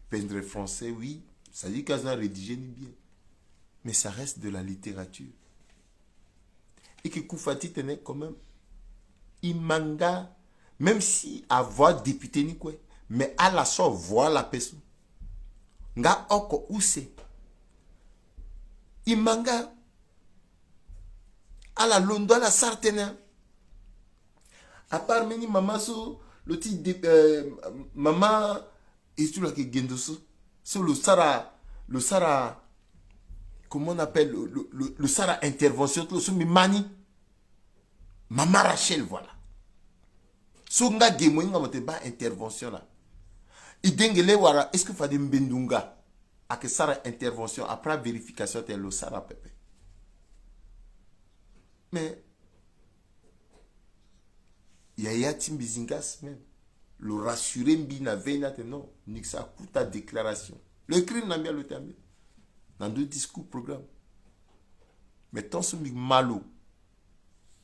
Pendre français, oui, ça dit qu'elle a rédigé ni bien. Mais ça reste de la littérature. E ke kufa titene quand même, e ma nga, même si avoa député ni kue, mais ala so avoa ala ape so, nga oko use. E ma nga, ala londo, ala sara tënë. À part mbeni mama so lo ti de, euh, mama, e ti lo ayeke gendo so, so lo sara, lo sara, comment on appelle, lo, lo, lo, lo sara intervention ti lo so mbi ma ni. Mama Rachel, voilà. So nga ge mo hinga mo tene baa intervention laa. E dengele wala est-ce que fade mbendunga ayeke sara intervention après vérification atene lo sara pepe. Mais yaya ti mbi Zingas même, lo rassurer mbi na veille ni atene non, niksi akuta déclaration. Lo écrire na mbi, alo tene na mbi na ndo discours programme. Mais tant so mbi ma lo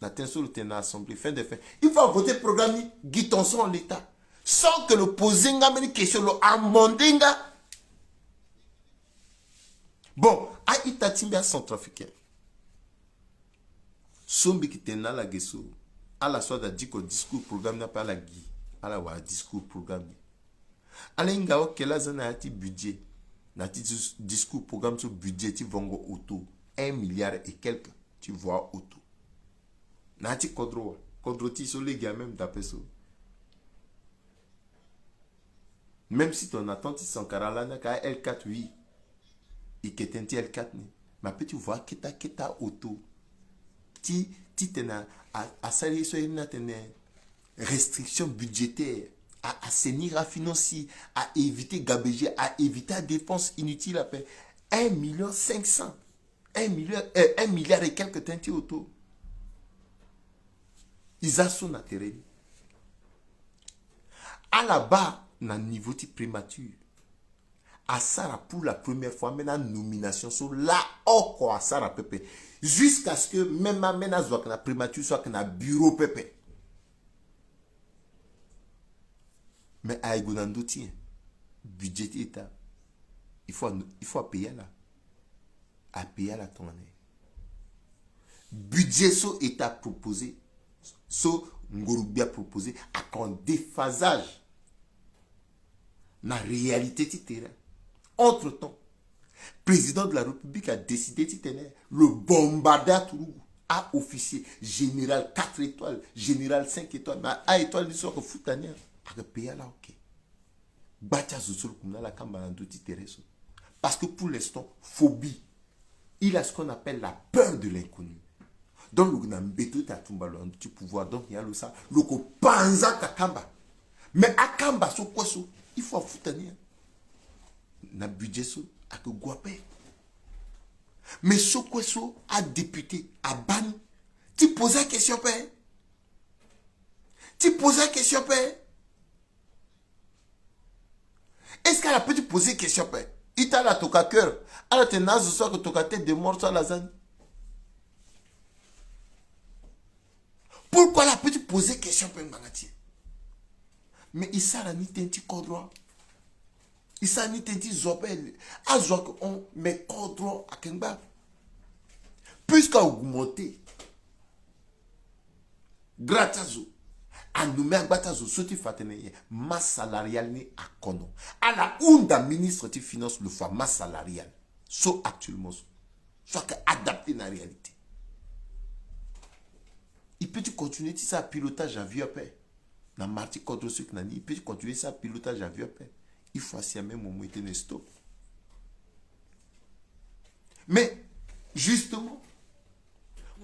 na tënë so lo tene na assemblée, fin de fin, il faut avoter programme ni gi ton son l'état, sans que lo poser nga mbeni question, lo amender nga. Bon, a-ita ti mbi acentrafricain so mbi yeke tene na ala ge so, ala so ada diko discours programme ni ape, ala gi, ala wara discours programme ni. Ala hinga okela aza na ya ti budget, na ya ti dis-, discours programme so budget ti vongo auto, un milliard et quelque ti voie auto. Na ya ti kodro wa, kodro ti so lege ya même d'après so. Même si ton attend ti Sankara lani aka L quatre, oui. E ke tënë ti L quatre ni. Mais ape ti voie keta keta auto. Ti, titene a, a, asara ye so aye ni atene restriction budgétaire, a, a assainir afinance ti, a éviter gabegie, a éviter adépense inutile ape. Un million cinq cents. Un million, euh, un milliard et quelque tënë ti auto. E za so na tere ni. Ala baa na niveau ti primature, asara pour la première fois ambeni anomination so laa oko asara pepe. Jusqu'à ce que même ambeni azo ayeke na primature so ayeke na bureau pepe. Mais aye gue na ndö ti nyen? Budget ti État, il faut a, il faut apayer ala. Apayer ala tongana nyen? Budget so État proposé, so Ngorubia proposé, ayeke en déphasage na réalité ti terrain. Entre-temps, président de la République a décidé titene lo bombarder aturugu, a-officier, général quatre étoiles, général cinq étoiles, mais a-étoile ni so ayeke futa ni, ayeke payer ala, ok. Gba ti azo so lo kumna ala kamba na ndö ti tere so. Parce que pour l'instant, phobie, il a ce qu'on appelle la peur de l'inconnu. Donc lo yeke na mbeto ti atumba lo na ndö ti pouvoir, donc ya lo sara, lo ko panza kakamba. Mais akamba so kue so, il faut afuta ni, hein. Na budget so ayeke gue ape. Mais so kue so adéputé abaa ni, ti poser question ape, hein. Ti poser question ape, hein. Est-ce que ala peut ti poser question ape? Ita ala toka cœur, ala tene na azo so ayeke toka tête de mort so ala za ni. Pourquoi ala peut ti poser question ape ngbanga ti e? Mais e sara ni tënë ti kodro. E sara ni tënë ti zo ape. Azo ayeke hon, mais kodro ayeke ngba. Puisque a augmenté grâce ti azo, Anommé agba ti azo so ti fa atene nyen? Masse salariale ni akono. Ala hunda ministre ti finance lo fa masse salariale so actuellement so, so ayeke adapté na réalité. Il peut ti continuer ti sara pilotage avion ape. Na marché ti kodro so ayeke na ni, il peut ti continuer ti sara pilotage avion ape. Il faut asi ame momo e tene stop. Mais justement,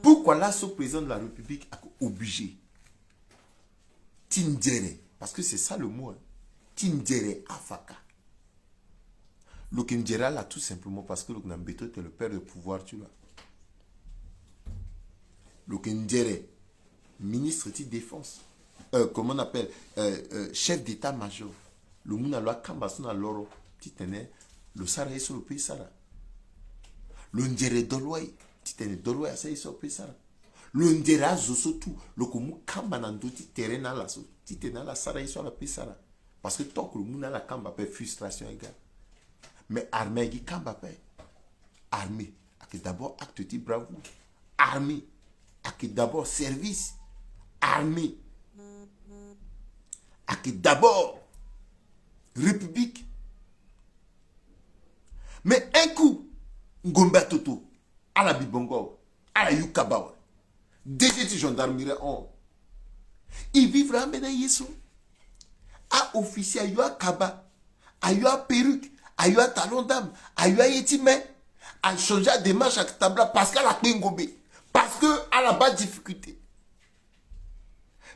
pourquoi laso président de la République ayeke obligé ti nzere? Parce que c'est ça le mot, hein. Ti nzere afaka. Lo yeke nzere ala tout simplement parce que lo yeke na mbeto ti tene le père de pouvoir ti lo. Lo yeke nzere ministre ti défense, euh, comment on appelle, euh, euh, chef d'état-major. Lo mu na lo akamba so na loro ti tene lo sara ye so lo peut sara. Lo nzere doloye ti tene doloye asara ye so lo peut sara. Lo nzere azo so tout, lo yeke mu kamba na ndö ti tere na ala so ti tene ala sara ye so ala peut sara. Parce que tant que lo mu na ala kamba ape, frustration ega. Mais armée ayeke gi kamba ape. Armée ayeke d'abord acte ti bravoure. Armée ayeke d'abord service. Armée ayeke d'abord république. Mais un coup, ngombe atoto, ala bi bongo awe, ala yu kaba awe. D G ti gendarmerie ahon, e vivre ambeni aye so. A-officier ayu akaba, ayu aperruque, ayu atalon d'arme, ayu aye ti me, achangé adémarche ayeke tabla parce que ala kpe ngombe, parce que ala baa difficulté.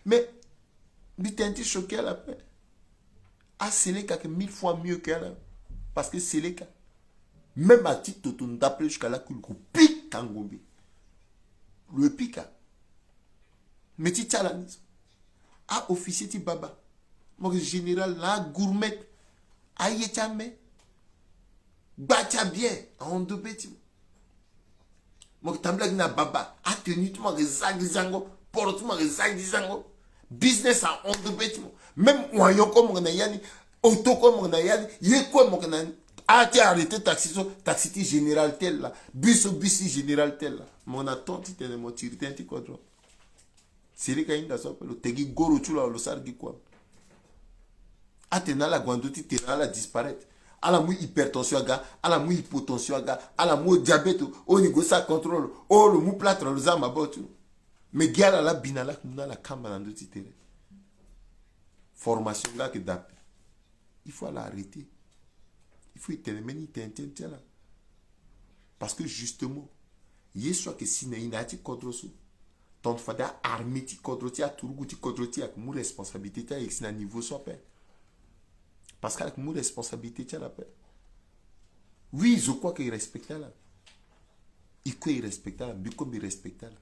Mais mbi tene ti choqué ala ape. Aseleka ayeke mille fois mieux que ala. Parce que seleka, même ati toto ndapre jusqu'à la kue lo yeke pika ngombe. Lo yeke pika. Mais ti ti ala ni so, a-officier ti baba, mo yeke général na agourmet, aye ti ame, gba ti abiere ahon ndo be ti mo. Mo yeke tambula gi na baba, atenue ti mo ayeke za gi zango, poro ti mo ayeke za gi zango. Business ahon ndo be ti mo. Même wayon kue mo yeke na ya ni, auto kue mo yeke na ya ni, ye kue mo yeke na ni. A ti arrêté taxi so, taxi ti général tel la, bus so, bus ti général tel la. Mo yeke na temps ti tene mo tiri tënë ti kodro. Seleka ahinga so ape, lo tegi goro ti lo awe, lo sara gi kua. Atene ala gue na ndö ti tere, ala disparaître. Ala mu hypertension aga, ala mu hypotension aga, ala mu diabète, o ni gue sara contrôle, o lo mu plâtre lo za maboko ti lo. Mais gi ala laa bi na ala, ala kamba na ndö ti tere. Formation nga ayeke daa ape. Il faut ala arrêter. Il faut e tene mbeni tënë ti ala. Parce que justement, ye so ayeke si na e na ya ti kodro so, tant fade a-armée ti kodro ti e, aturugu ti kodro ti e ayeke mu responsabilité ti ala, e yeke si na niveau so ape. Parce que ala yeke mu responsabilité ti ala ape. Oui, zo kue ayeke respecté ala. E kue e respecté ala, mbi kue mbi respecté ala.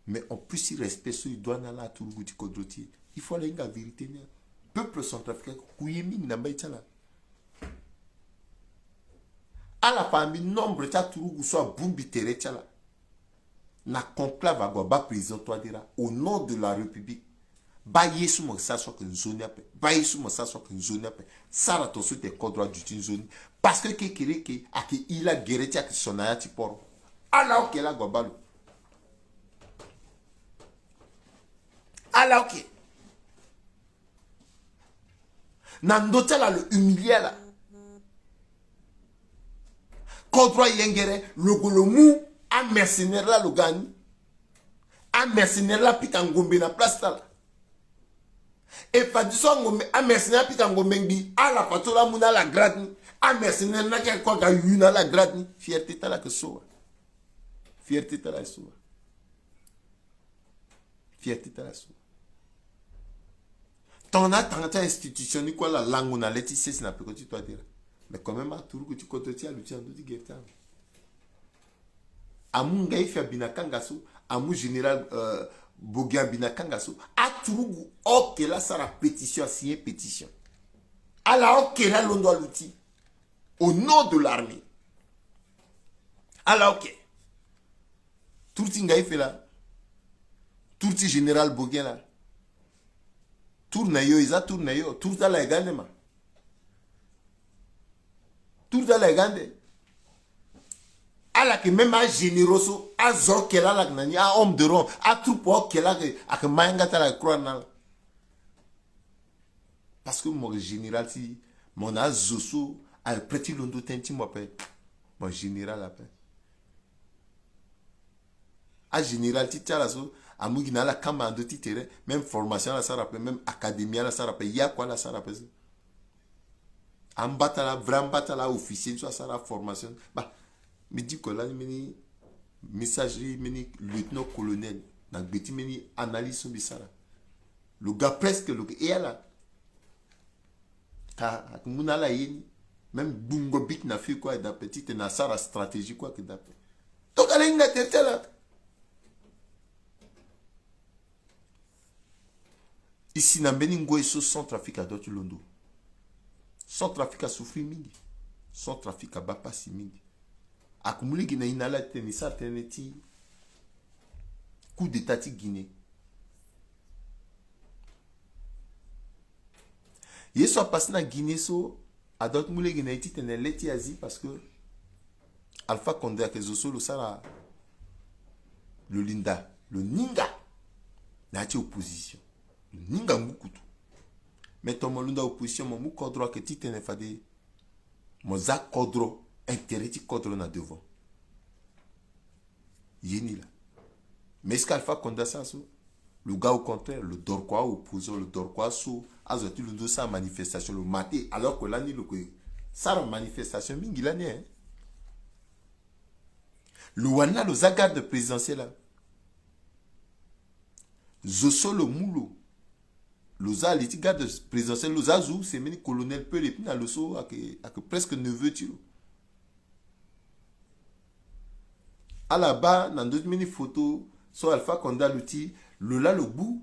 Mais en plus ti respect so e doit na ala, aturugu ti kodro ti e, il faut ala hinga vérité ni. Peuple centrafricain ayeke ku ye mingi na mbai ti ala. Ala fa mbi nombre ti aturugu so abongbi tere ti ala. Na conclave ague abaa président Touadéra au nom de la République. Baa ye so mo yeke sara so ayeke nzoni ape. Baa ye so mo yeke sara so ayeke nzoni ape. Sara ton so tene kodro aduti nzoni. Parce que kekereke ayeke ila gere ti ayeke so na ya ti poro. Ala oke laa ague abaa lo. Ala oke. Na ndö ti ala lo humilié ala. Kodro ayengere lo gue lo mu amercenaire laa lo ga ni. Amercenaire laa apika ngombe na place ti ala. E fadeso angombe, amercenaire apika ngombe ngbii, ala fa ti lo amu na ala grade ni. Amercenaire ni ayeke kue aga yu na ala grade ni. Fierté ti ala ayeke so wa. Fierté ti ala ayeke so wa. Fierté ti ala so. Tongana atanga ti a-institution ni kue ala lango na le ti sese na peko ti Touadéra. Mais quand même aturugu ti kodro ti e aluti na ndö ti gere ti ala. Amu Ngaïfe abi na kanga so, amu général, euh, Bogué abi na kanga so. Aturugu oke laa asara pétition, asigné pétition. Ala oke laa alondo aluti au nom de l'armée. Ala oke. Tour ti Ngaïfe laa. Tour ti général Bogué laa. Tour na yo, e za tour na yo. Tour ti ala e ga nde ma. Tour ti ala e ga nde. Ala yeke même agénéraux so, azo oke laa ala yeke na ni, ahomme de rang, atroupe oke laa ayeke, ayeke ma yanga ti ala, ayeke croire na ala. Parce que mo général ti mo na azo so aye prêt ti londo tënë ti mo ape. Mo général ape. Agénéral ti ti ala so amu gi na ala kamba na ndö ti tere. Même formation ala sara ape, même académie ala sara ape, ya kua ala sara ape so. Ambata la vrai, ambata la officier ni so asara formation. Bah, mbi di kue lani mbeni messagerie, mbeni lieutenant colonel, na gbe ti mbeni analyse so mbi sara. Lo ga presque lo ke e ala. Ka ake mu na ala ye ni. Même gbungo bik na feu kue ayeke dape, titene asara stratégie kue ayeke dape. Donc ala hinga tere ti ala. E si na mbeni ngoi so Centrafrique adua ti londo. Centrafrique asouffrir mingi. Centrafrique abaa pasi mingi. Ake mu lege na e na ala titene e sara tënë ti coup d'état ti Guinée. Ye so apase na Guinée so, adua ti mu lege na e titene le ti azi parce que Alpha Condé ayeke zo so lo sara, lo linda, lo ninga na ya ti opposition. Lo ninga ngu kutu. Mais tongana mo londo na opposition, mo mu kodro ayeke titene fade mo za kodro, intérêt ti kodro na devant. Ye ni laa. Mais est-ce que Alpha Condé asara so? Lo ga au contraire, lo doro kua aopposant, lo doro kua aso, azo ati londo sara manifestation, lo ma te, alors que lani lo ke sara manifestation mingi lani, hein. Lo wani laa lo za garde présidentielle laa. Zo so lo mu lo, lo za ali ti garde présidentielle, lo za azo use mbeni colonel Pele, puis na lo so ayeke, ayeke presque neveu ti lo. Ala baa na ndö ti mbeni photo so Alpha Condé aluti, lo laa lo gbu,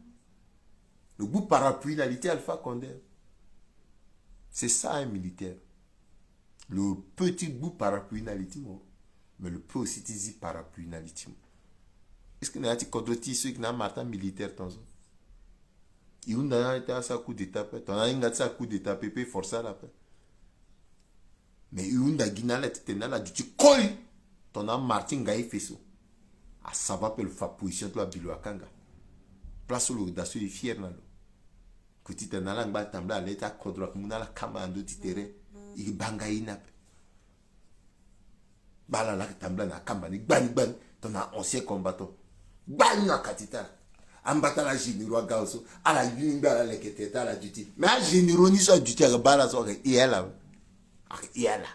lo gbu parapluie na li ti Alpha Condé. C'est ça un militaire. Lo peut ti gbu parapluie na li ti mo, mais lo peut aussi ti zi parapluie na li ti mo. Est-ce que na ya ti kodro ti e so e yeke na amara ti amilitaire tongaso? E hunda na ala ti asara coup d'état ape, tongana ahinga ti sara coup d'état ape, e peut forcer ala ape. Mais e hunda gi na ala titene ala duti koli tongana amara ti ngai e fe so. A ça va ape, lo fa position ti lo abi lo akanga. Place so lo daa so e fier na lo. Kuti tene na ala angba atambula, ale ti akodro ake mu na ala kamba na ndö ti tere. E baa nga ye ni ape. Baa ala laa ake tambula na akamba ni gbani gbani. Tongana ancien combattant gbani na kati ti ala. Ambata ala généraux aga so, ala yu ni ngba ala leke tere ti ala duti. Mais agénéraux ni so aduti ake baa ala so ake hia ala. Ake hia ala.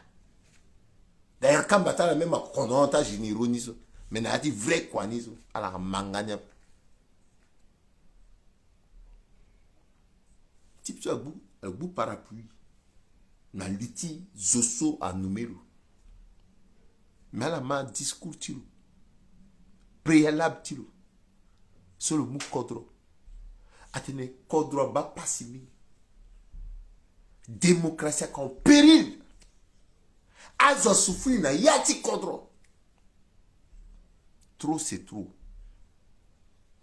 D'ailleurs kamba ti ala même akono ti agénéraux ni so. Mais na ya ti vrai kua ni so ala ake ma nga ni ape. Type so agbu, agbu parapluie na li ti zo so anommé lo. Mais ala ma discours ti lo, préalable ti lo, so lo mu kodro. Atene kodro abaa pasi mingi. Démocratie ake en péril. Azo asouffrir na ya ti kodro. Trop c'est trop.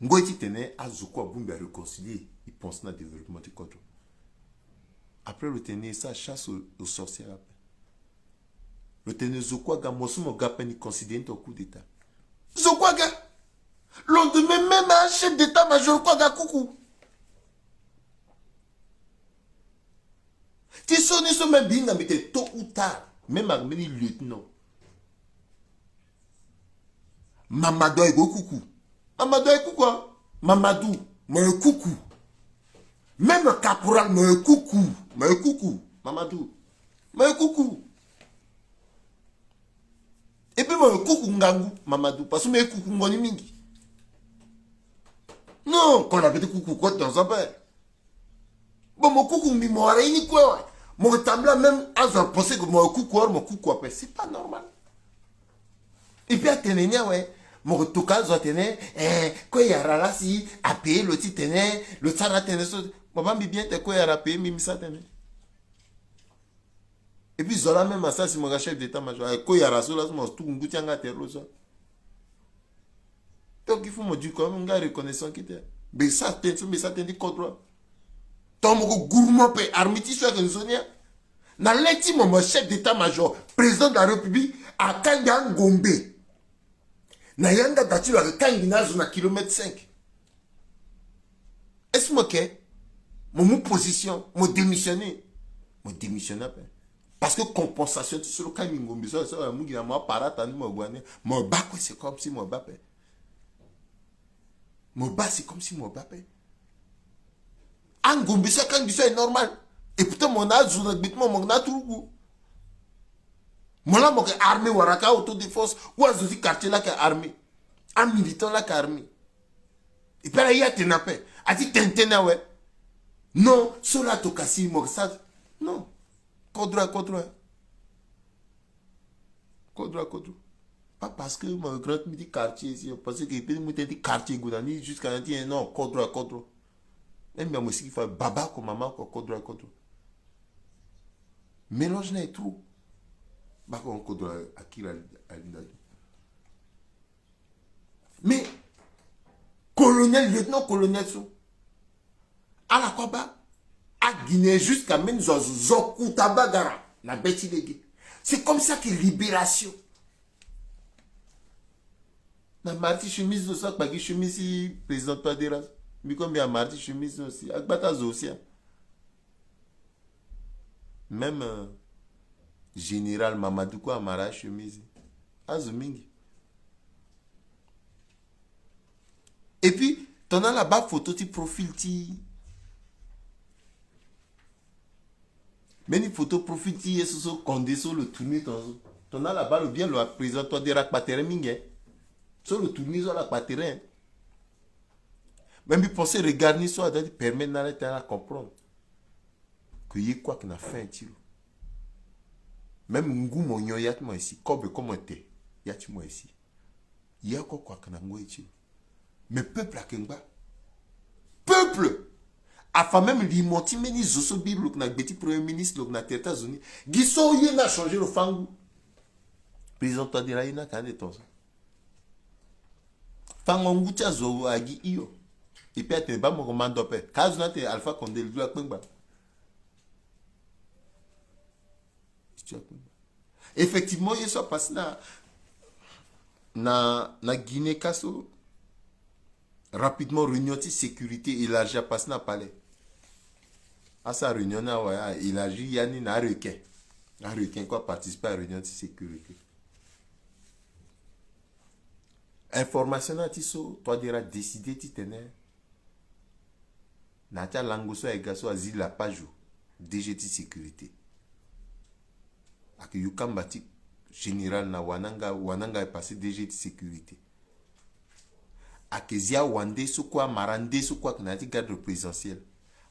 Ngoi titene azo kue abongbi aréconcilier, e pense na développement ti kodro. Après lo tene e sara chasse aux, aux sorcières ape. Lo tene zo kue aga, mo so mo ga ape ni considéré ni tongana coup d'état. Zo kue aga. Lendemain même achef d'état major kue aga kuku. Ti so ni so même mbi hinga mbi tene tôt ou tard, même avec mbeni lieutenant. Mamadou aye kuku. Mamadou aye kuku, hein. Mamadou, mo ye kuku. Même caporal, mo ye kuku. Mo ye kuku. Mamadou, mo ye kuku. Et puis mo ye kuku ngangu, Mamadou, parce que mo ye kuku ngoni mingi. Non, qu'on avait kuku quoi dans un père. Bon, mo kuku mbi mo wara ye ni kue awe. Mo tambula même azo apenser que mo kuku, or mo kuku ape. C'est pas normal. Et puis atene ni awe, mo toka azo atene, eh, Koyara la si apayer lo titene lo sara tënë so. Mo baa mbi bien te Koyara apayer mbi, mbi sara tënë. Et puis zo la même asara si mo ga chef d'état major, eh, Koyara so la so mo tuku ngu ti yanga tere lo so. Donc il faut mo duti quand même nga reconnaissant ki te. Mbi sara tënë so, mbi sara tënë ti kodro. Tongana mo ke gourmand ape, armée ti so ayeke nzoni ya. Na le ti mo, mo chef d'état major, président de la République akangi angombe. Na yanga da ti lo ayeke kangi na azo na kilomètre cinq. Est-ce que mo yeke? Mo mu position, mo démissionner. Mo démissionner ape. Parce que compensation ti so lo kani ngombe so so amu gi na mo apara tandi mo gue na ni. Mo baa kue, c'est comme si mo baa ape. Mo baa, c'est comme si mo baa ape. Angombe so akani gi so est normal. Et pourtant mo na azo na gbe ti mo, mo na aturugu. Mo laa mo yeke armée wala ka autodéfense, ou azo ti quartier laa yeke armée. Amilitant laa yeke armée. Et puis ala ye atene ape, ati tene tënë awe. Non, so laa tokua si mo yeke sara. Non. Kodro akodro. Kodro akodro. Pas parce que mo grand ti mbi ti quartier si, parce que peut-être mo tene ti quartier gue na ni jusqu'à na ti, non, kodro akodro. Même mbi amu siki fa baba oko mama oko, kodro akodro. Mélange na est trop. Bako kodro akiri ali, ali na ni. Mais colonel, lieutenant-colonel so, ala kue abaa aguinéen jusqu'à même zo azo zo kuta bagara na be ti lege. C'est comme ça que libération. Na mara ti chemise zo so akpa gi chemise ti président Touadéra. Mbi kue mbi amara ti chemise zo si, agba ti azo aussi, hein. Même, euh, général Mamadou kue amara achemise. Azo mingi. Et puis tongana ala baa photo ti profil ti, mbeni photo profil ti ye so so Condé so lo tourner tongaso. Tongana ala baa lo bien, lo aprésident Touadéra akpa tere mingi, hein. So lo tourner so ala kpa tere, hein. Mais mbi pense regard ni so adoit ti permettre na ala ti ala comprendre que ye kue ayeke na fin ti lo. Même ngu mo nyon ya ti mo aye si, kobe kue mo te ya ti mo aye si. Ye oko oko ayeke na ngoi ti lo. Mais peuple ayeke ngba. Peuple afa même limo ti mbeni zo so bi lo yeke na gbe ti premier ministre, lo yeke na tere ti azo ni. Gi so ye ni achanger lo fâ ngu. Président Touadéra ye ni ayeke ande tongaso. Fango ngu ti azo agi hio. Et puis atene baa mo ko mando ape. Ka azo ni atene Alpha Condé lo du akpengba. Effectivement ye so apasse na, na, na Guinée ka so. Rapidement réunion ti sécurité élargie apasse na palais. Asara réunion ni awe, a élargie ya ni na arequin. Arequin kue aparticiper a réunion ti sécurité. Information ni ati so Touadéra décider titene na ya ti alango so aye ga so azi Lapajo, D G ti sécurité. Ayeke yukamba ti général na wananga, wananga aye passé D G ti sécurité. Ayeke zi awande so kue, amara nde so kue ayeke na ya ti garde présidentielle.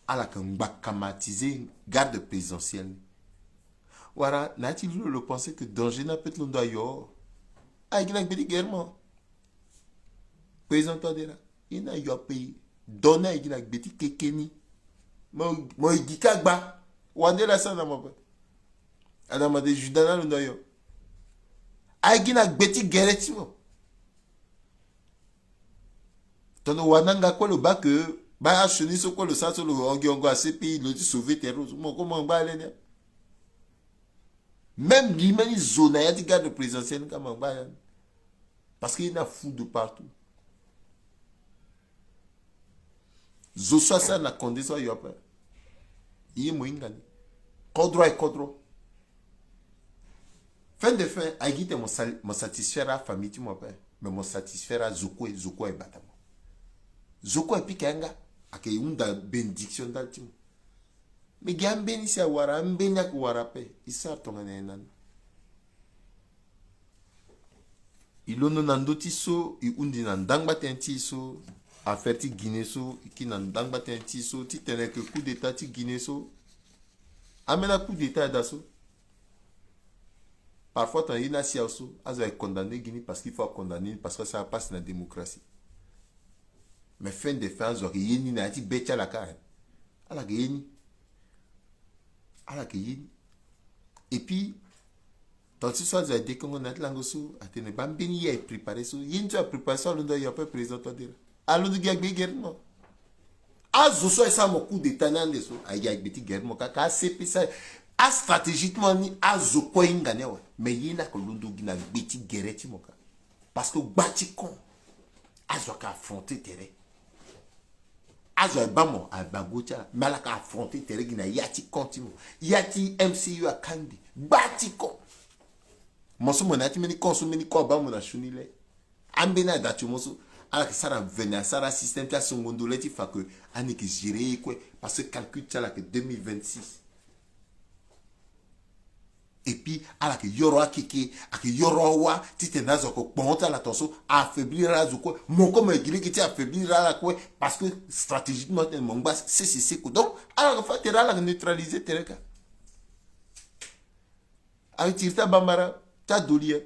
Ala yeke ngba kamatiser garde présidentielle ni. Wala na ya ti li lo, lo pensé que danger ni apeut ti londo ayo. Aye gi na gbe ti gere mo. Président Touadéra, ye ni ayo ape. Don ni aye gi na gbe ti keke ni. Mo, mo ye gi ka gba. Wande laa asara na mo ape. Adama de Juda ni alondo ayo. Aye gi na gbe ti gere ti mo. Tongana wananga kue lo baa que baa asioni so kue lo sara so lo hon gi hongo a C P I, lo ti sauver tere so, mo kue mo ngba ale ni. Même gi mbeni zo na ya ti garde présidentielle ni ka mo ngba ale ni. Parce que ye ni afou de partout. Zo so asara na Condé so ayo ape. Ye mo hinga ni. Kodro aye kodro. Fin de fin, aye gi tene mo sal-, mo satisfaire afamille ti mo ape. Mais mo satisfaire azo kue, zo kue aye bata mo. Zo kue aye pika yanga. Ayeke hunda bénédiction ndali ti mo. Mais gi ambeni si awara, ambeni ayeke wara ape. E sara tongana nyen na ni? E londo na ndö ti so, e hundi na ndangba tënë ti e so, affaire ti Guinée so, e kiri na ndangba tënë ti e so, titene ayeke coup d'état ti Guinée so. Ambeni a-coup d'état ada so. Parfois tongana ye ni asi awe so, azo ayeke condamner gi ni parce qu'il faut acondamner ni parce que asara pasi na démocratie. Mais fin de fin azo ayeke ye ni na ya ti be ti ala kâ. Ala yeke ye ni. Ala yeke ye ni. Et puis, tongana ti so azo aye dekongo na ya ti lango so, atene baa mbeni ye aye préparer so, ye ni so aye préparer so alondo ayo ape président Touadéra. Alondo gi na gbe ti gere ti mo. Azo so aye sara mo coup d'état ni ande so, aye gi na gbe ti gere ti mo kaka. A C P so aye, astratégie ti mo ni, azo kue ahinga ni awe. Mais ye ni ayeke londo gi na gbe ti gere ti mo kâ. Parce que gba ti camp, azo ayeke affronter tere. Azo aye baa mo, aye baa go ti ala, mais ala ka affronter tere gi na ya ti camp ti mo. Ya ti M C U akangbi gba ti camp. Mo so mo na ya ti mbeni camp so, mbeni camp abaa mo na sioni le. Ambeni adati mo so, ala yeke sara vene, asara système ti asongo ndo le ti fa que ani yeke gérer ye kue, parce que calcul ti ala yeke deux mille vingt-six. Et puis ala yeke yoro akeke, ayeke yoro awa, titene azo ayeke kporo ti ala tongaso, a affaiblir ala azo kue. Mo kue mo yeke gi lege ti affaiblir ala kue, parce que stratégiquement titene mo ngba sese seko. Donc ala yeke fa tere, ala yeke neutraliser tere ka. Aye tiri ti abambara ti adoli ye.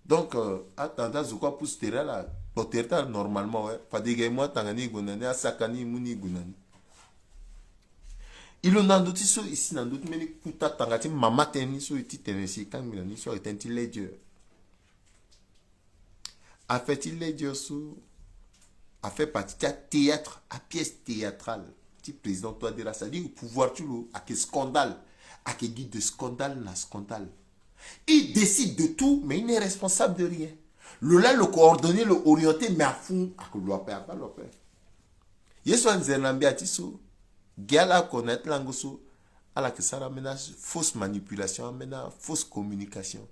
Donc euh, atanga ti azo kue apusu tere ala, kpo tere ti ala normalement, ouais. Fade e ga e mu atanga ni e gue na ni, asaka ni e mu ni e gue na ni. E londo na ndö ti so, e si na ndö ti mbeni kuta tanga ti mama tënë ni so, e ti tene si e kangbi na ni so, ayeke tënë ti Ledger. Affaire ti Ledger so, a fait partie ti athéâtre, apièce théâtrale ti président Touadéra. C'est-à-dire pouvoir ti lo ayeke scandale, ayeke gi de scandale na scandale. Il décide de tout, mais il n'est responsable de rien. Lo laa lo coordonner, lo orienter, mais afun ayeke lo ape, abaa lo ape. Ye so anzere na mbia ti so, gi ala oko na ya ti lango so, ala yeke sara ambeni afausse manipulation, ambeni afausse communication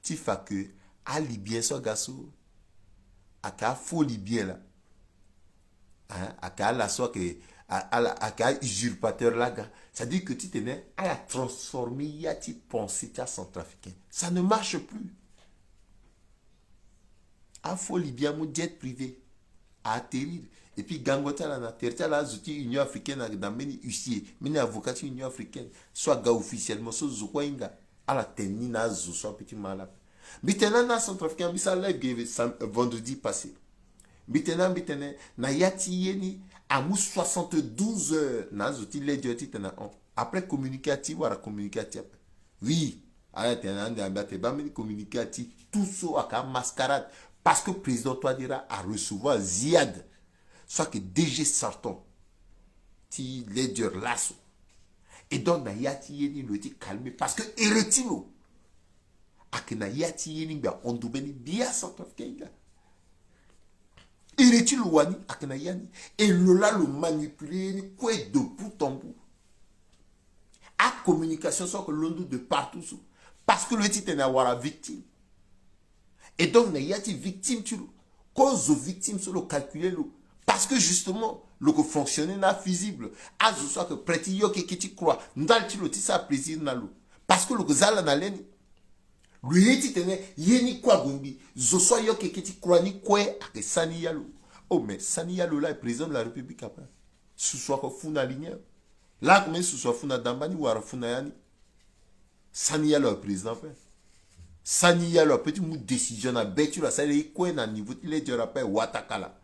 ti fa que alibien so aga so, ayeke afaux libien laa. Hein, ayeke ala so ayeke, a- ala ayeke ausurpateur laa aga. C'est-à-dire que titene ala transformer ya ti pensée ti acentrafricain, ça ne marche plus. Afaux libien amu jet privé, a atterrir. Et puis gango ti ala na tere ti ala, azo ti Union africaine ayeke daa, mbeni huissier, mbeni avocat ti Union africaine so aga officiellement so zo kue ahinga. Ala tene ni na azo so ape ti ma ala ape. Mbi tene na acentrafricain, mbi sara live ge sam- vendredi passé. Mbi tene na mbi tene na ya ti ye ni, amu soixante-douze heures na azo ti Ledger titene ahon. Après communiqué ati wala communiqué ati ape. Oui. Ala tene na ande ambi ate baa mbeni communiqué ati, tout so ayeke amascarade. Parce que président Touadéra arecevoir Ziad so ayeke D G sortant ti Ledger laso. Et donc na ya ti ye ni lo ye ti calmer, parce que ere ti lo ayeke na ya ti ye ni. Ngbia ahon ndo mbeni bia centrafricain hinga. Ere ti lo wani ayeke na ya ni. Et lo laa lo manipuler ye ni kue de bout en bout. Acommunication so ayeke londo de partout so, parce que lo ye titene awara victime. Et donc na ya ti victime ti lo, kozo victime so lo calculer lo, parce que justement lo yeke fonctionner na afusible. Azo so ayeke prêt ti yo keke ti croix ndali ti lo ti sara plaisir na lo, parce que lo yeke za ala na le ni. Lo ye titene ye ni kue ague ngbi. Zo so ayo keke ti croix ni kue ayeke sani ya lo. Oh mais sani ya lo laa président de la République ape. Susu ayeke fu na li ni. Laa ayeke mbeni susu afu na damba ni wala afu na ya ni. Sani ya lo ape président ape. Sani ya lo ape ti mu décision na be ti lo, asara ye kue na niveau ti Ledger ape, watakala.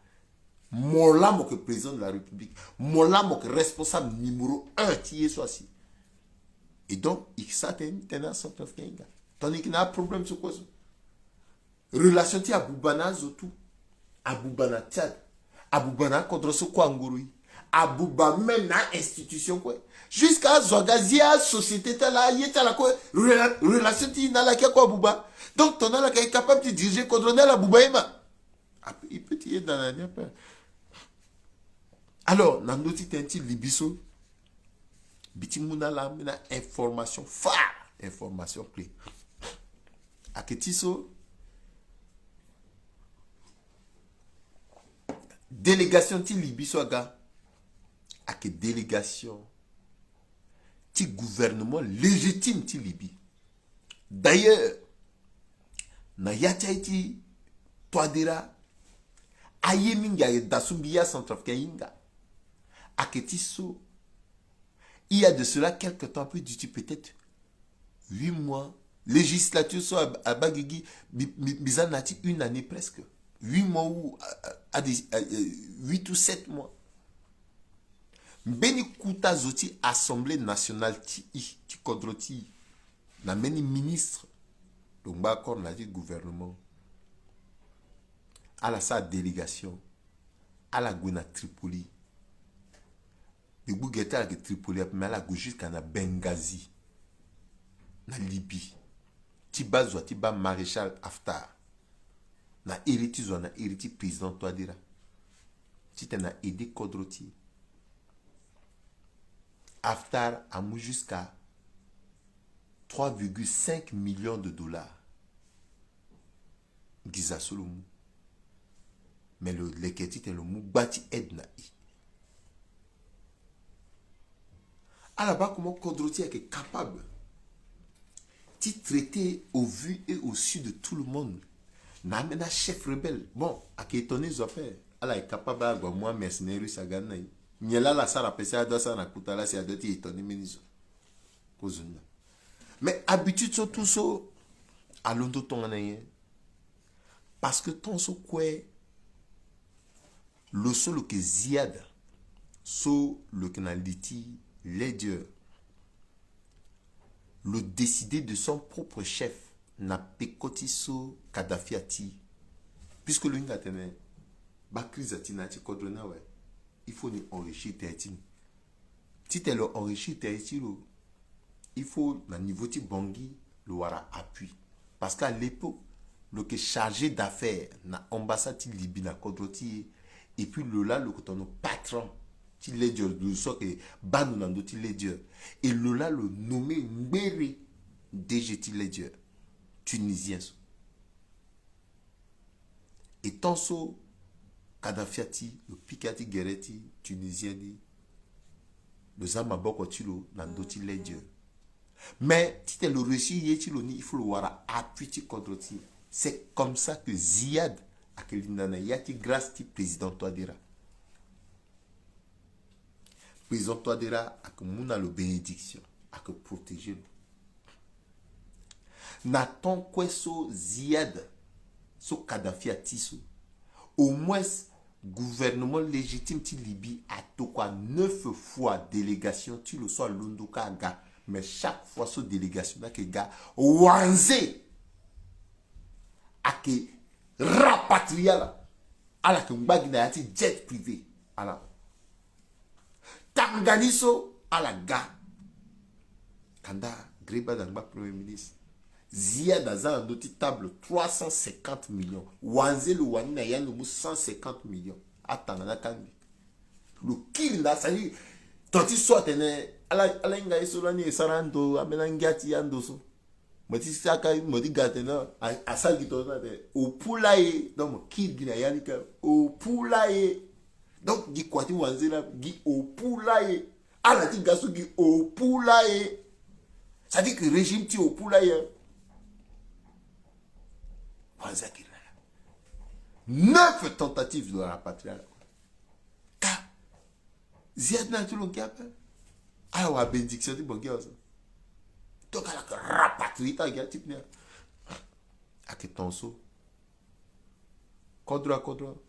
Mo laa mo yeke président de la République, mo laa mo yeke responsable numéro un ti ye so asi. Et donc e sara tënë ni tënë na centrafricain hinga. Tandis que na aproblème so kue so, relation ti Abouba na azo tout. Abouba na Tchad. Abouba na akodro so kue angoro e. Abouba même na institution kue. Jusqu'à azo aga zi asociété ti ala, aye ti ala kue, rela- relation ti e na ala kia kue Abouba. Donc tongana ala yeke capable ti diriger kodro ni, ala Abouba ye ma. Ape e peut ti yeda na ni ape. Alors na ndö ti tënë ti Libye so, mbi ti mu na ala ambeni information phare, information clé. Ayeke ti so, délégation ti Libye so aga, ayeke délégation ti gouvernement légitime ti Libye. D'ailleurs na ya ti aye ti Touadéra, aye mingi ayeke daa so mbi ye acentrafricain ahinga. Ayeke ti so, il y a de cela quelque temps, plus duti peut-être huit mois, législature so ab- abaa gigi, mbi- mbi- mbi za na ya ti une année presque. Huit mois ou a- a- a des- a- euh, huit ou sept mois. Mbeni kota zo ti Assemblée nationale ti e, ti kodro ti e, na mbeni ministre lo ngba accord na ya ti gouvernement. Ala sara délégation, ala gue na Tripoli. Mbi gbu gere ti ala yeke Tripoli ape, mais ala gue jusqu'à na Benghazi, na Libye, ti baa zo wa ti baa Maréchal Haftar, na iri ti zo wa na iri ti président Touadéra, titene a aider kodro ti e. Haftar amu jusqu'à trois virgule cinq millions de dollars. Nginza so lo mu. Mais lo leke titene lo mu gba ti aide na e. Ala baa comment kodro ti e ayeke capable ti traiter au vu et au su de tout le monde. Na ambeni achef rebelle. Bon, ayeke étonné zo ape. Ala yeke capable ala gue amu amercenaire russe aga ni na e. Nyen laa ala sara ape si ado asara na kota laa si ado ti étonné mbeni zo. Kozoni na. Mais habitude so tout so alondo tongana nyen? Parce que tant so kue lo so lo yeke Ziad, so lo yeke na li ti Ledger, lo décider de son propre chef na peko ti so Kadhafi ati. Puisque lo hinga atene baa crise ati na ya ti kodro ni awe. Il faut ni enrichir terre ti ni. Titene lo enrichir terre ti lo, il faut na niveau ti Bangui lo wara appui. Parce que à l'époque lo yeke chargé d'affaires na ambassade ti Libye na kodro ti e. Et puis lo laa lo yeke tono patron ti Ledger, lo so ayeke baa lo na ndö ti Ledger. Et lo laa lo nommé ngbere D G ti Ledger, tunisien so. E tant so Kadhafi ati, lo pika ti gere ti tunisien ni, lo za maboko ti lo na ndö ti Ledger. Mais titene lo réussir ye ti lo ni, il faut lo wara appui ti kodro ti e. C'est comme ça que Ziad ayeke linda na ya ti grâce ti président Touadéra. Président Touadéra ayeke mu na lo bénédiction, ayeke protéger lo. Na temps kue so Ziad so Kadhafi ati so, au moins gouvernement légitime ti Libye atokua neuf fois délégation ti lo so alondo kâ aga. Mais chaque fois so délégation ni ayeke ga, Wanze ayeke rapatrier ala. Ala yeke ngba gi na ya ti jet privé. Ala tanga ni so ala ga. Kanda Greba Dangba premier ministre, Ziad aza na ndö ti table trois cent cinquante millions. Wanze lo wani na ya ni lo mu cent cinquante millions. Atanga ni akangbi. Lo kiri nda, c'est-à-dire ton ti so atene ala, ala hinga ye so lani e sara ando, ambeni angia ti ando so. Mo ti saka, mo ti ga atene a, asara gi ton so atene o pula ye. Donc mo kiri gi na ya ni ka, o pula ye. Donc gi kua ti Wanze laa, gi o pula ye. Ala ti ga so gi o pula ye. C'est-à-dire que régime ti o pula ye. Wanze akiri na ya. Neuf tentatives de rapatrier. Ka Ziad na ti lo ngia ape. Ala wara bénédiction ti Bongi awe so. Donc ala yeke rapatrier ti ala gi atip ni. Ayeke ton so. Kodro akodro.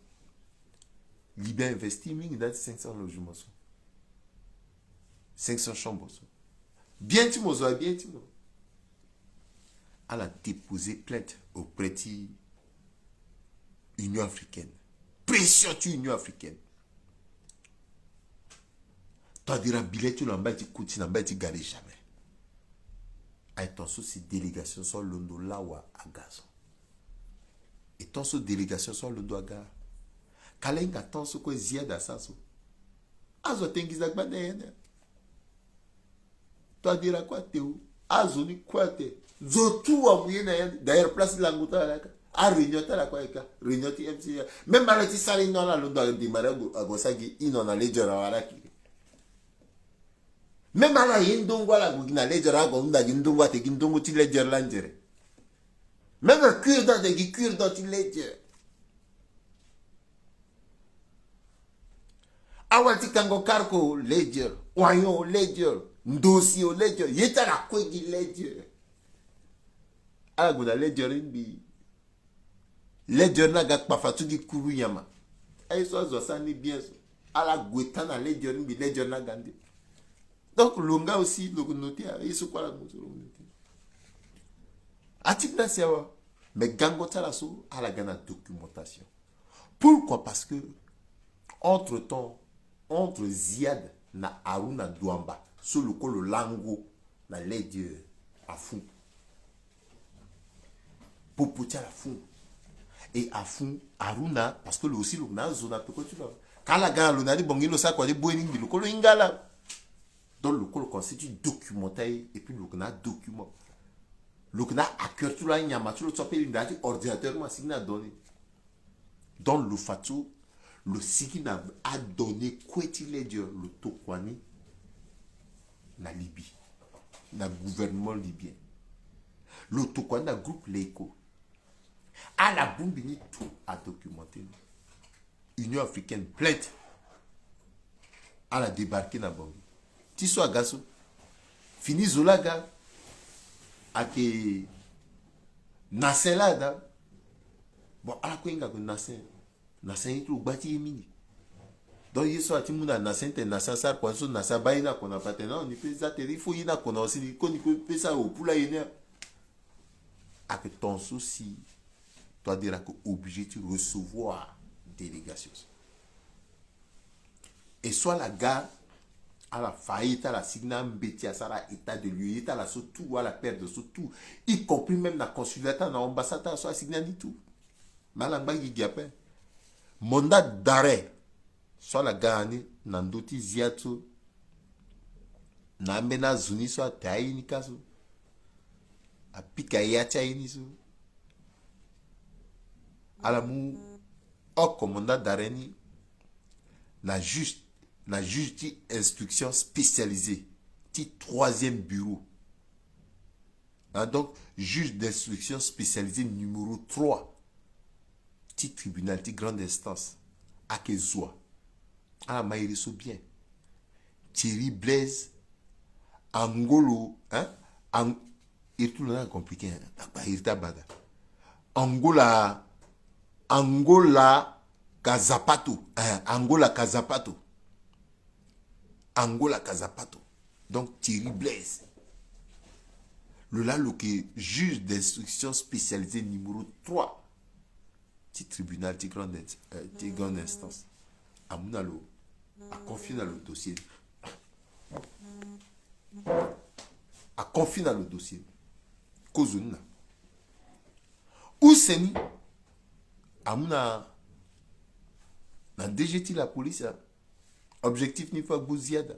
Libye investir mingi na ya ti cinq cents logements so. Cinq cents chambres so. Bien ti mo zo, bien ti mo. Ala déposer plainte auprès ti Union africaine. Pression ti Union africaine. Touadéra billet ti lo na mbai ti kuti, na mbai ti gare jamais. Aye ton so si délégation so alondo lawa aga so. E ton so délégation so alondo aga. Ka ala hinga ton so kue Ziad asara so. Azo ate nginza gbanda ye ni. Touadéra kue ate o. Azo ni kue ate. Zo tu amu ye na ya ni. D'ailleurs place ti lango ti ala laa ka. Aréunion ti ala kue aye ka. Réunion ti M C A. Même ala ti sara ino ala londo adémarrer ague, ague sara gi ino na Ledger awara kiri. Même ala ye ndongo ala gue gi na Ledger ague hunda gi ndongo ate gi ndongo ti Ledger laa nzere. Même cure-dent ate gi cure-dent ti Ledger. Awali ti kango karko o Ledger, oignon o Ledger, ndosi o Ledger, ye ti ala kue gi Ledger. Ala gue na Ledger ni mbi. Ledger ni aga kpafa ti gi kuru nyama. Aye so azo asara ni bien so. Ala gue taa na Ledger ni mbi, Ledger ni aga nde. Donc lo nga aussi lo noté aye so kue ala gue so lo noté. Atip ni asi awa. Mais gango ti ala so ala ga na documentation. Pourquoi? Parce que entre temps, entre Ziad na Aruna Douamba, so lo kue lo lango na Ledger, afun. Popo ti ala fun. E afun Aruna, parce que lo aussi lo na azo na peko ti lo. Ka ala ga na lo na ni bongi lo sara kua ti boy ni mbi lo kue lo hinga ala. Donc lo kue lo komanse ti documenta ye, et puis lo yeke na adocument. Lo yeke na acœur ti lo, anyama ti lo so ape linda ti ordinateur mo asigi na donné. Donc lo fa so lo sigi na adonné kue ti Ledger, lo tokua ni na Libye, na gouvernement libyen. Lo tokua ni na groupe Leiko. Ala bongbi ni tout adocumenté ni. Union africaine plainte. Ala débarqué na Bangui. Ti so aga so, fini zo la aga, ayeke Nasser la ada. Bon, ala kue hinga ake Nasser. Nasser ni ti lo gba ti ye mingi. Donc ye so ati mu na Nasser ni tene Nasser asara kua ni so, Nasser abaa ye ni na kona, pa tene non, ni pe za tene il faut ye ni na kona aussi, ni koni kue pe sara opula ye ni. Ayeke ton so si Touadéra ayeke obligé ti recevoir délégation so. Et so ala ga, ala fa ye ti ala asigi na ambeti asara état de lieu, ye ti ala so tout, ala perdre so tout, y compris même na consulat ti ala na ambassade ti ala so asigi na ni tout. Mais ala ngba gigi ape. Mandat d'arrêt so ala ga na ni na ndö ti zia ti so, na ambeni azo ni so ate aye ni ka so, apika ya ti aye ni so, ala mu oko mandat d'arrêt ni na juge, na juge ti instruction spécialisé ti troisième bureau. Hein, donc, juge d'instruction spécialisé numéro trois ti tribunal ti grande instance, ayeke zo wa? Ala ma iri so bien. Thierry Blaise, Angolo, hein? Ang-, iri ti lo ni compliqué, hein? Akpa iri ti abada. Angola, Angola Kazapato, hein? Angola Kazapato. Angola Kazapato. Donc Thierry Blaise. Lo la lo yeke juge d'instruction spécialisé numéro trois ti tribunal ti grande ins-, euh, ti grande instance. Amu na lo, aconfie na lo dossier. Aconfie na lo dossier. Kozo ni na use ni, amu na, na D G ti la police, hein. Objectif ni fo agbu ziada.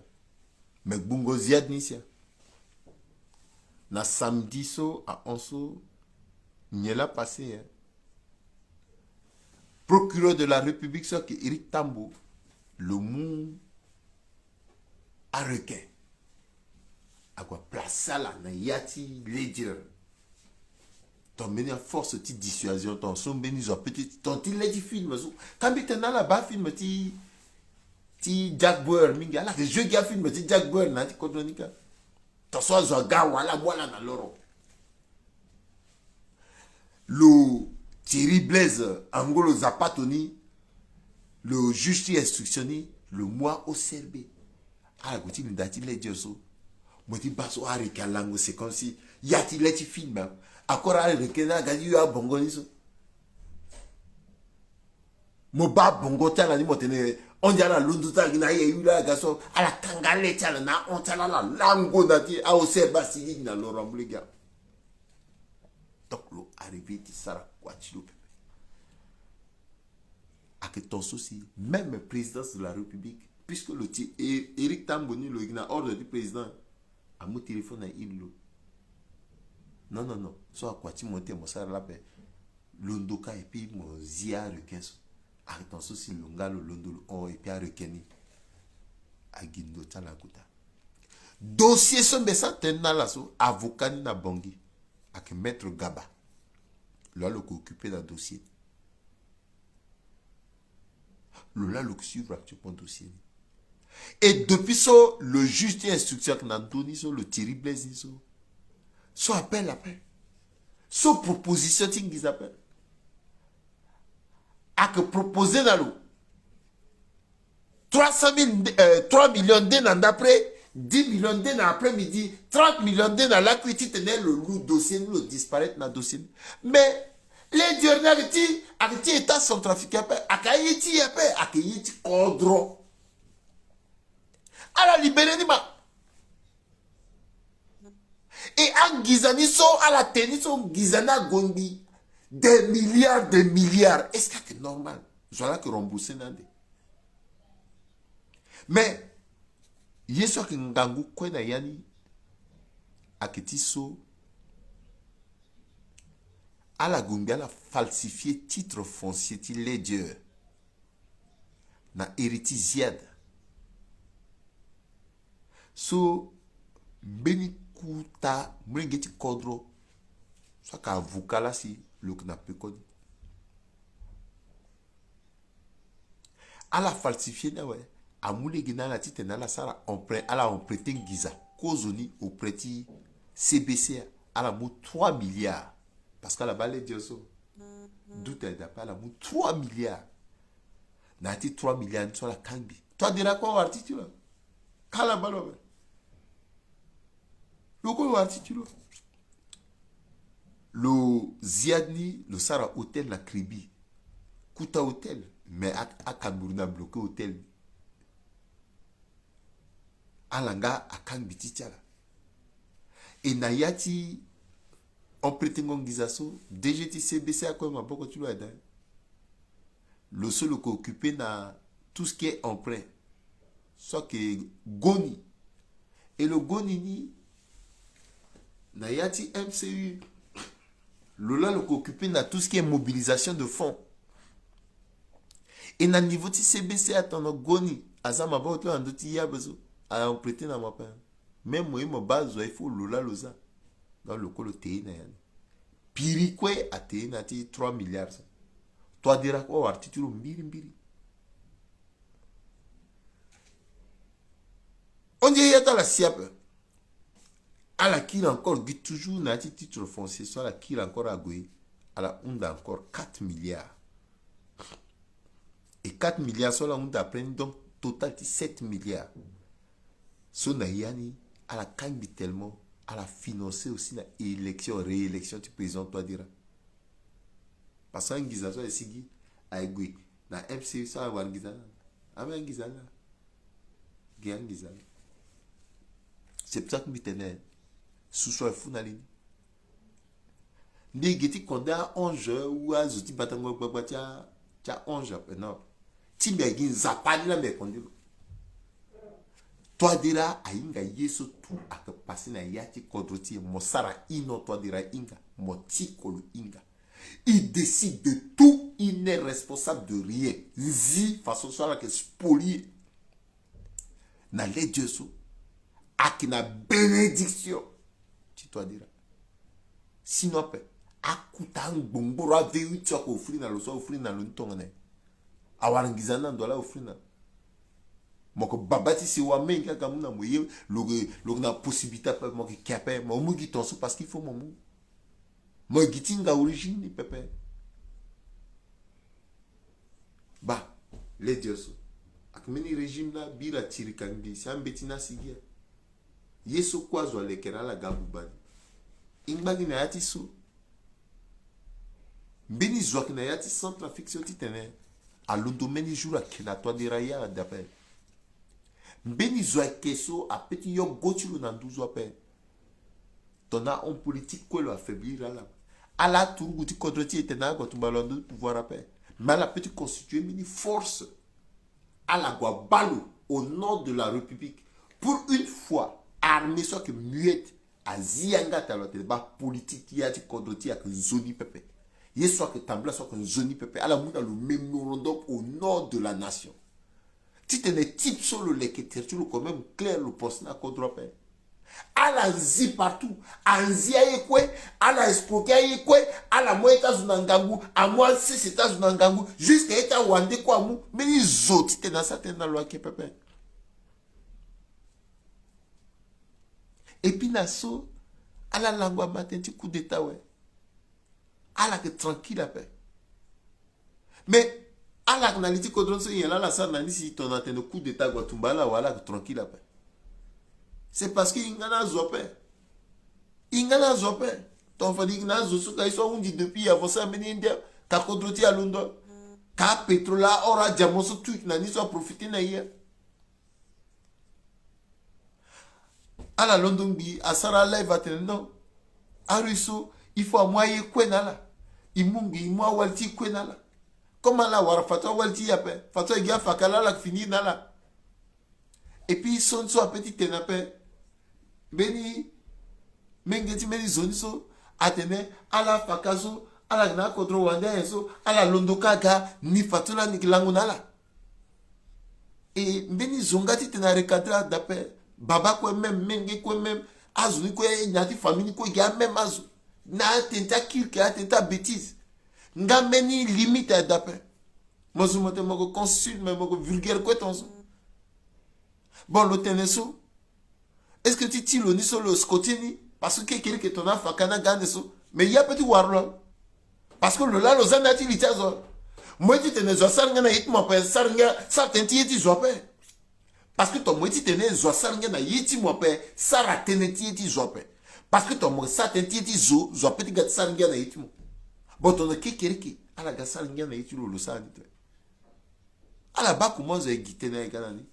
Mais gbungo ziada ni sia. Na samedi so ahon so, nyen la passé, hein? Procureur de la République so ayeke Eric Tambo, lo mu arequin. Ague aplace ala na ya ti Ledger. Ton mbeni aforce ti dissuasion, ton so mbeni zo ape ti, ton ti le ti film so. Ka mbi tene na ala baa film ti, ti Jack Bauer mingi. Ala yeke jeu gi afilm ti Jack Bauer na ya ti kodro ni ka. Ton so azo aga awa ala mu ala na loro. Lo Thierry Blaise Angolo Zapato ni, lo juge ti instruction ni, lo mu a-O C R B. Ala gue ti linda ti Ledger so. Mo ti baa so arequin alango, c'est comme si ya ti le ti film. Encore arequin ni aga ti yo abongo ni so. Mo baa bongo ti ala ni mo tene, hon, ala londo ti ala gi na aye yu la aga so, ala kanga le ti ala na ahon ti ala, ala lango na ti a-O C R B asigi gi na loro amolege. Donc lo arrivé ti sara kua ti lo pepe. Ayeke ton so si même présidence de la République, puisque lo ti E-, Éric Tambo ni lo yeke na ordre ti président, amu téléphone airi lo. Non, non, non. So akua ti mo ti tene mo sara lape. Londo ka et puis mo zi arequin so. Ayeke ton so si lo nga lo londo lo hon et puis arequin ni agi ndo ti ala akota. Dossier so mbi sa tene na ala so, avocat ni na Bangui ayeke Maître Gaba. Lo la lo yeke occupé na dossier ni. Lo la lo yeke suivre actuellement dossier ni. Et depuis so, lo juge ti instruction ayeke na ndö ni so, lo Thierry Blaise ni so, so appel, appel. So proposition ti nginza appel. Ayeke proposé na lo trois cent mille, euh, trois millions nde na ndapre, dix millions nde na après-midi, trente millions nde na lakui ti tene lo lu dossier ni, lo disparaître na dossier ni. Mais Ledger ni ayeke ti, ayeke ti État centrafricain ape, ayeke aye ti e ape, ayeke ye ti kodro. Ala libéré ni ma. Et anginza ni so ala tene ni so, nginza ni ague ngbii des milliards, des milliards. Est-ce que ayeke normal? Zo wa la ayeke remboursé ni ande. Mais Ye so ayeke ngangu kue na ya ni ayeke ti so ala gongbi ala falsifier titre foncier ti ledieur na iri ti Ziad. So mbeni kota molenge ti kodro so ayeke avocat laa si lo yeke na pekoni. Ala falsifier ni awe. Amu lege na ala titene ala sara emprunt, ala emprunter nginza kozoni auprès ti C B C A. Ala mu trois milliards. Parce que ala baa ledieur so. Doute ayeke daa ape, ala mu trois milliards. Na ya ti trois milliards ni so ala kangbi. Toi Dira kue awara ti ti lo. Ala baa lo ape. Lo kue lo wara ti ti lo. Lo Ziad ni lo sara hôtel na Kribi. Kota hôtel, mais a, a Cameroun abloqué hôtel ni. Ala nga akangbi ti ti ala. E na ya ti empruntengo nginza so, D G ti C B C A akue maboko ti lo aye daa. Lo so lo yeke occupé na tout ce qui est emprunt. So ayeke goni. E lo goni ni na ya ti M C U. Lo laa lo yeke occupé na tout ce qui est mobilisation de fonds. E na niveau ti C B C A, tongana goni aza maboko ti lo na ndö ti yabe so, a emprunté na mo ape. Même mo ye mo baa azo aye fo, lo laa lo za. Donc lo kue lo te ye na ya ni. Piri kue ate ye na ya ti trois milliards so. Toi Dira kue awara ti ti lo mbirimbiri. Ondié ya ti ala si ape. Ala kiri encore gi toujours na ya ti titre foncier so, ala kiri encore ague, ala hunda encore quatre milliards. Et quatre milliards so ala hunda après ni, donc total ti sept milliards. So na ya ni ala kangbi tellement, ala financer aussi na élection, réélection ti président Toi Dira. Parce que anginza so aye sigi, aye gue na M C U so awara nginza na, ame anginza na, gi anginza na. C'est pour ça que mbi tene, susu aye fu na li ni. Mbi gi ti konde a ange ou azo ti batango gbagba ti a, ti a ange ape, non. Ti mbi agi Nzapa ni la mbi aye konde lo. Toi Dira ahinga ye so tout ayeke passé na ya ti kodro ti e. Mo sara ino, Toi Dira ahinga, mo ti ko lo hinga. Il décide de tout, il n'est responsable de rien. Nzi façon so ala yeke spolier na ledieu so ayeke na bénédiction ti Toi Dira. Sinon ape, akuta angbongboro a V huit so ayeke offrir na lo so, offrir na lo ni tongana nyen? Awara nginza ni na ndo ala offrir na lo. Mo yeke baba ti sewa mingi aka mu na mo ye, lo yeke, lo yeke na possibilité ape, mo yeke ke ape, mo mu gi tongaso parce qu'il faut mo mu. Mo gi ti hinga origine ni pepe. Baa, ledieu so ayeke mbeni régime la bira tiri kangbi si ambeti ni asigi ya. Ye so kue azo alekere ala ga buba ni. E ngba gi na ya ti so. Mbeni zo ayeke na ya ti Centrafrique so titene alondo mbeni jour ayeke na Toi Dira ya d'appel. Mbeni zo ayeke so apeut ti yo go ti lo na nduzu ape. Tongana homme politique kue lo affaiblir ala, ala turugu ti kodro ti e tene ague atumba lo na ndö ti pouvoir ape. Mais ala peut ti constituer mbeni force. Ala gue abaa lo au nom de la République. Pour une fois, armée so ayeke muette azi yanga ata lo atene baa politique ti ya ti kodro ti e ayeke nzoni pepe. Ye so ayeke tambula so ayeke nzoni pepe. Ala mu na lo mémorandum au nom de la nation. Titene type so lo leke tere ti lo quand même clair, lo pense na kodro ape. Ala zi partout, anzi aye kue, ala escroquer aye kue, ala mu aye ti azo na ngangu, amu asese ti azo na ngangu, jusqu'à ye ti awande kue amu. Mbeni zo titene asara tënë na lo ayeke pepe. Et puis na so ala lango ama tënë ti coup d'état awe. Ala yeke tranquille ape. Mais ala yeke na li ti kodro ni so nyen laa ala sara na ni si tongana atene coup d'état ague atumba ala awe, ala yeke tranquille ape? C'est parce que e hinga na azo ape. E hinga na azo ape. Tongana fade e yeke na azo so ka ye so ahundi depuis e avancer na mbeni ye ndia, ka kodro ti e alondo, ka apétrole, a or, adiamant so tout e yeke na ni so aprofiter na e. Ala londo ngbii asara alive atene non, aru so il faut amu aye kue na ala. E mu ngbii e mu awali ti e kue na ala. Comme ala wara fadeso awali ti e ape, fadeso ayeke gi afaka laa ala yeke fini na ala. Et puis so ni so ape ti tene ape, mbeni menge ti mbeni zo ni so atene ala faka so, ala na akodro wande aye so, ala londo ka ga ni fato lani gi lango na ala. E mbeni zo nga ti tene arecadre adape, baba kue même, menge kue même, azo ni kue, nya ti famille ni kue gi amême azo. Na atene ti akirke, atene ti abêtise. Nga mbeni limite adape. Mo zo mo tene mo ko consul, mais mo ko vulgaire kue tonso. Bon, lo tene so, est-ce que ti ti lo ni so lo scotché ni? Parce que kekereke tongana afaka na ga ande so. Mais ye ape ti wara lo. Parce que lo laa lo za na ya ti li ti azo. Mo ye ti tene zo asara nga na ye ti mo ape, sara nga, sara tënë ti ye ti zo ape. Parce que tongana mo ye ti tene zo asara nga na ye ti mo ape, sara tënë ti ye ti zo ape. Parce que tongana mo sara tënë ti ye ti zo, zo ape ti ga ti sara nga na ye ti mo. Bon, tongana kekereke ala ga sara nga na ye ti lo, lo sara ni te. Ala baa comment zo aye gi tënë aye ga na ni.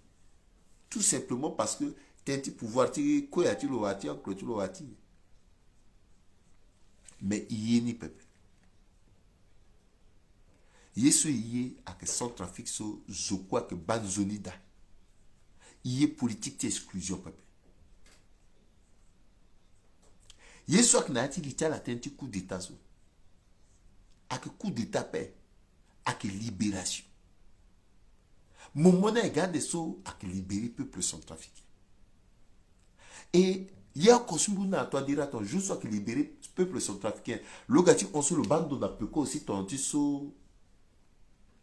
Tout simplement parce que tënë ti pouvoir ti koya ti lo wara ti, oncle ti lo wara ti. Mais i ye ni pepe. Ye so i ye ayeke Centrafrique so, zo kue ayeke baa nzoni daa. I ye politique ti exclusion pepe. Ye so ayeke na ya ti li ti ala tënë ti coup d'état so, ayeke coup d'état ape, ayeke libération. Mo mo ni aye ga ande so ayeke libéré peuple centrafricain. E ye oko so mbi hunda na Touadéra, tongana jour so ayeke libéré peuple centrafricain, lo ga ti hon so lo baa ndo na peko aussi tongana ti so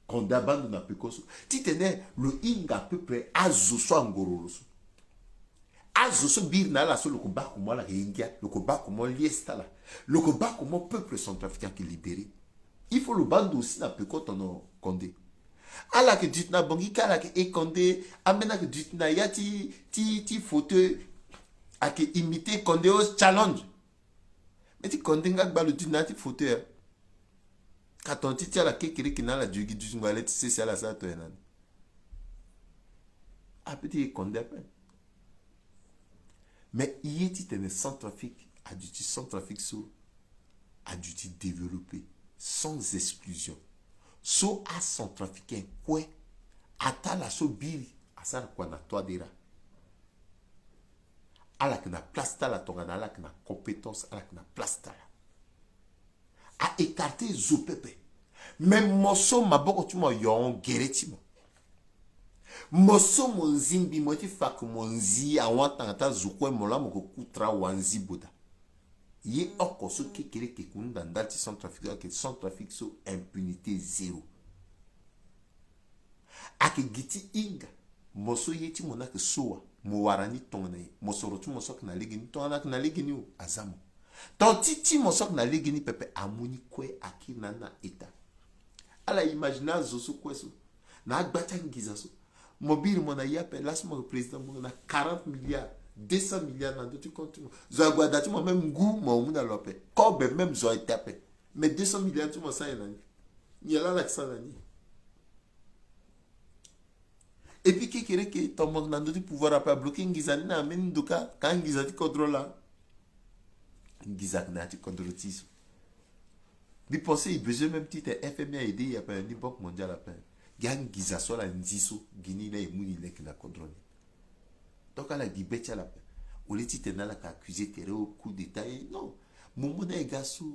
Condé abaa ndo na peko so. Titene lo hinga à peu près azo so angoro lo so. Azo so biri na ala so lo ko baa comment ala yeke ye ngia, lo ko baa comment liesse ti ala, lo ko baa comment peuple centrafricain ayeke libéré. Il faut lo baa ndo aussi na peko tongana Condé. Ala yeke duti na Bangui ka, ala yeke he Condé, ambeni ayeke duti na ya ti, ti, ti fauteuil, ayeke imité Condé au challenge. Mais ti Condé nga gba lo duti na ya ti fauteuil, hein. Ka tongana ti ti ala kekereke na ala duti gi dutingo ale ti sese ala sara toye na ni. Ape ti ye Condé ape. Mais i ye titene Centrafrique aduti Centrafrique so aduti développé sans exclusion. So aCentrafricain kue, ataa ala so biri asara kua na Touadéra, ala yeke na place ti ala tongana ala yeke na compétence, ala yeke na place ti ala. A écarter zo pepe. Mais mo so maboko ti mo ayongo gere ti mo, mo so mo nzingbi mo ye ti fa ke mo nzi awatanga ti azo kue, mo laa mo ke ku tra wanzi boda. Ye oko so kekereke ke hunda ndali ti Centrafrique, ayeke Centrafrique so impunité zéro. Ayeke gi ti hinga. Mo so ye ti mo ni ayeke so wa, mo wara ni tongana nyen? Mosoro ti mo so ayeke na legeni, tongana ayeke na legeni o, aza mo. Tongana ti ti mo so ayeke na legeni pepe, amu ni kue, akiri na ni na état. Ala imaginer azo so kue so na agba ti anginza so. Mo biri mo na ya ape, laso mo yeke président, mo yeke na quarante milliards, deux cents milliards na ndö ti compte ti mo. Zo ague ada ti mo même ngu mo amu na lo ape. Kobe même zo aye te ape. Mais deux cents milliards ti mo asara nyen na ni? Nyen laa ala yeke sara na ni? Et puis kekereke, tongana mo yeke na ndö ti pouvoir ape, abloquer nginza ni na ambeni ndo kâ, ka nginza ti kodro laa. Nginza ayeke na ya ti kodro ti e so. Mbi pensé e besoin même titene F M I a aidé e ape, ni Banque Mondiale ape. Gi anginza so ala nzi so, gi ni laa e mu ni leke na kodro ni. Donc ala gi be ti ala ape. Au lieu titene ala yeke accusé tere o coup d'état, eh, non. Mo mu na e ga so,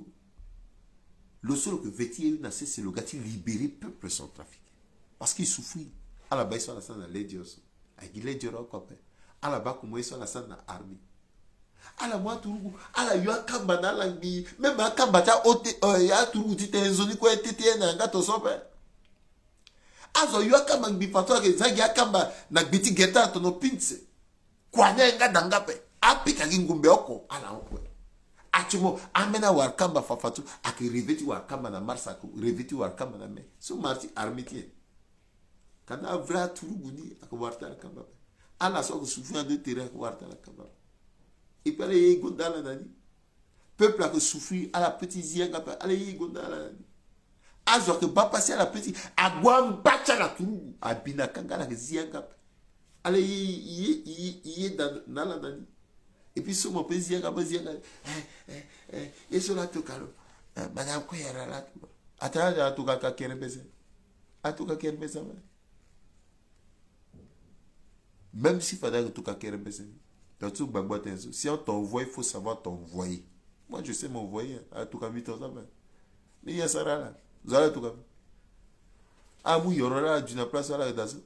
lo so lo yeke veti e na sese, lo ga ti libérer peuple centrafricain. Parce que e souffrir. Ala baa ye so ala sara na ledger so. Ayeke gi ledger oko ape. Ala baa comment ye so ala sara na armée. Ala mu aturugu, ala yo akamba na ala ngbii. Même akamba ti ahaute, eh, aturugu ti tene nzoni kue ti tene na yanga tongaso ape. Azo ayo akamba ngbii fato, ayeke za gi akamba na gbe ti gere ti ala tongana Pince. Kua ni aye nga da nga ape. Apika gi ngombe oko, ala hon kue. Ati mo, ambeni awara kamba fafato, ayeke rêver ti wara kamba na mars, ayeke rêver ti wara kamba na mai. So mars ti armée ti nyen? Ka na avrai aturugu ni ayeke wara ti ala kamba ape. Ala so ayeke souffrir na ndö ti tere ayeke wara ti ala kamba ape. Et puis ala ye gonda ala na ni. Peuple ayeke souffrir, ala peut ti zi yanga ape, ala ye gonda ala na ni. Azo ayeke baa pasi, ala peut ti ague amba ti ala turugu, abi na kanga, ala yeke zi yanga ape. Ala ye, ye, ye, ye da na ala na ni. Et puis so mo peut zi yanga, mo zi yanga. Eh, eh, eh, ye so la atoka lo. Eh, madame kue yara la atoka. Ata la atoka ka kere mbese. Atoka kere mbese ape. Même si fade ake toka kere mbese ni. Donc so gbagba tene so, si on t'envoie, il faut savoir t'envoyer. Moi je sais m'envoyer, hein. Ala toka mbi ton ça ben. Mais ya sara la. Zo ala toka mbi. Amu yoro la, du na place ala da so.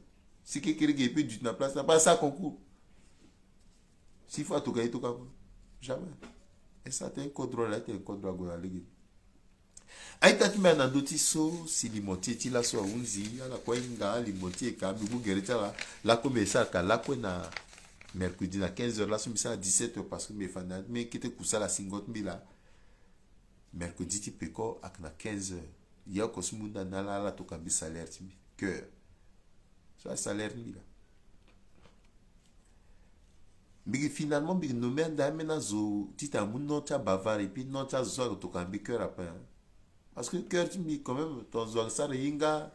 Si kekere ke pe du na place na pas ça concours. Si faut atoka ye toka ko. Jamais. Et ça t'es un code droit là, t'es un code droit go la lege. Aita ti mbi na ndö ti so si limo ti e ti laso ahunzi, ala kue ahinga limo ti e ka mbi mu gere ti ala. Lakue mbi sara ka lakue na mercredi na quinze heures, laso mbi sara dix-sept heures parce que mbi fa na mbi kete kusala singo ti mbi la. Mercredi ti peko ake na quinze heures. Ye oko so mbi hunda na ala, ala toka mbi salaire ti mbi. Cœur. So asalaire ti mbi la. Mbi gi finalement mbi gi nommé ande ambeni azo titene amu nom ti abavard et puis nom ti azo so ake toka mbi cœur ape, hein. Parce que cœur ti mbi quand même ton zo ake sara ye nga.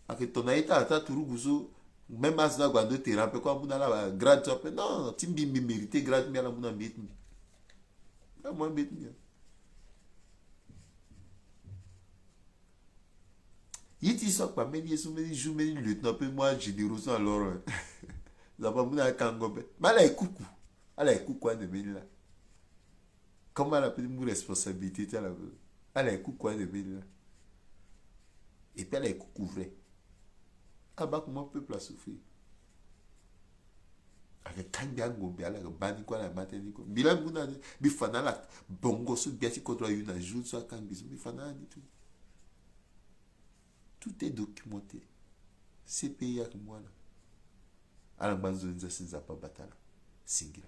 Ake ton na ye ti ala ti aturugu so. Même azo ni ague na ndö terrain ape kue amu na ala grade so ape. Non, ti mbi mbi mérité grade ti mbi, ala mu na mbi ye ti mbi. Amu na mbi ye ti mbi, hein. Ye ti so akpa mbeni ye so mbeni jour mbeni lieutenant pe mu agénéraux so na loro, eh. Nzapa mu na akango be. Mais ala ye kuku. Ala ye kuku ande mbeni la. Comme ala pe mu responsabilité ti ala. Ala ye kuku ande mbeni la. Et puis ala ye kuku vrai. Abaa comment peuple asouffrir. Ake kangbi angombe, ala ke baa ni kue, ala ke baa tënë ni kue. Mbi laa mbi hunda ni, mbi fa na ala bongo so gbia ti kodro ayu na jour so akangbi so, mbi fa na ala ni tout. Tout est documenté. C P I ake mu ala. Ala ngba nzoni za si Nzapa abata ala. Singila.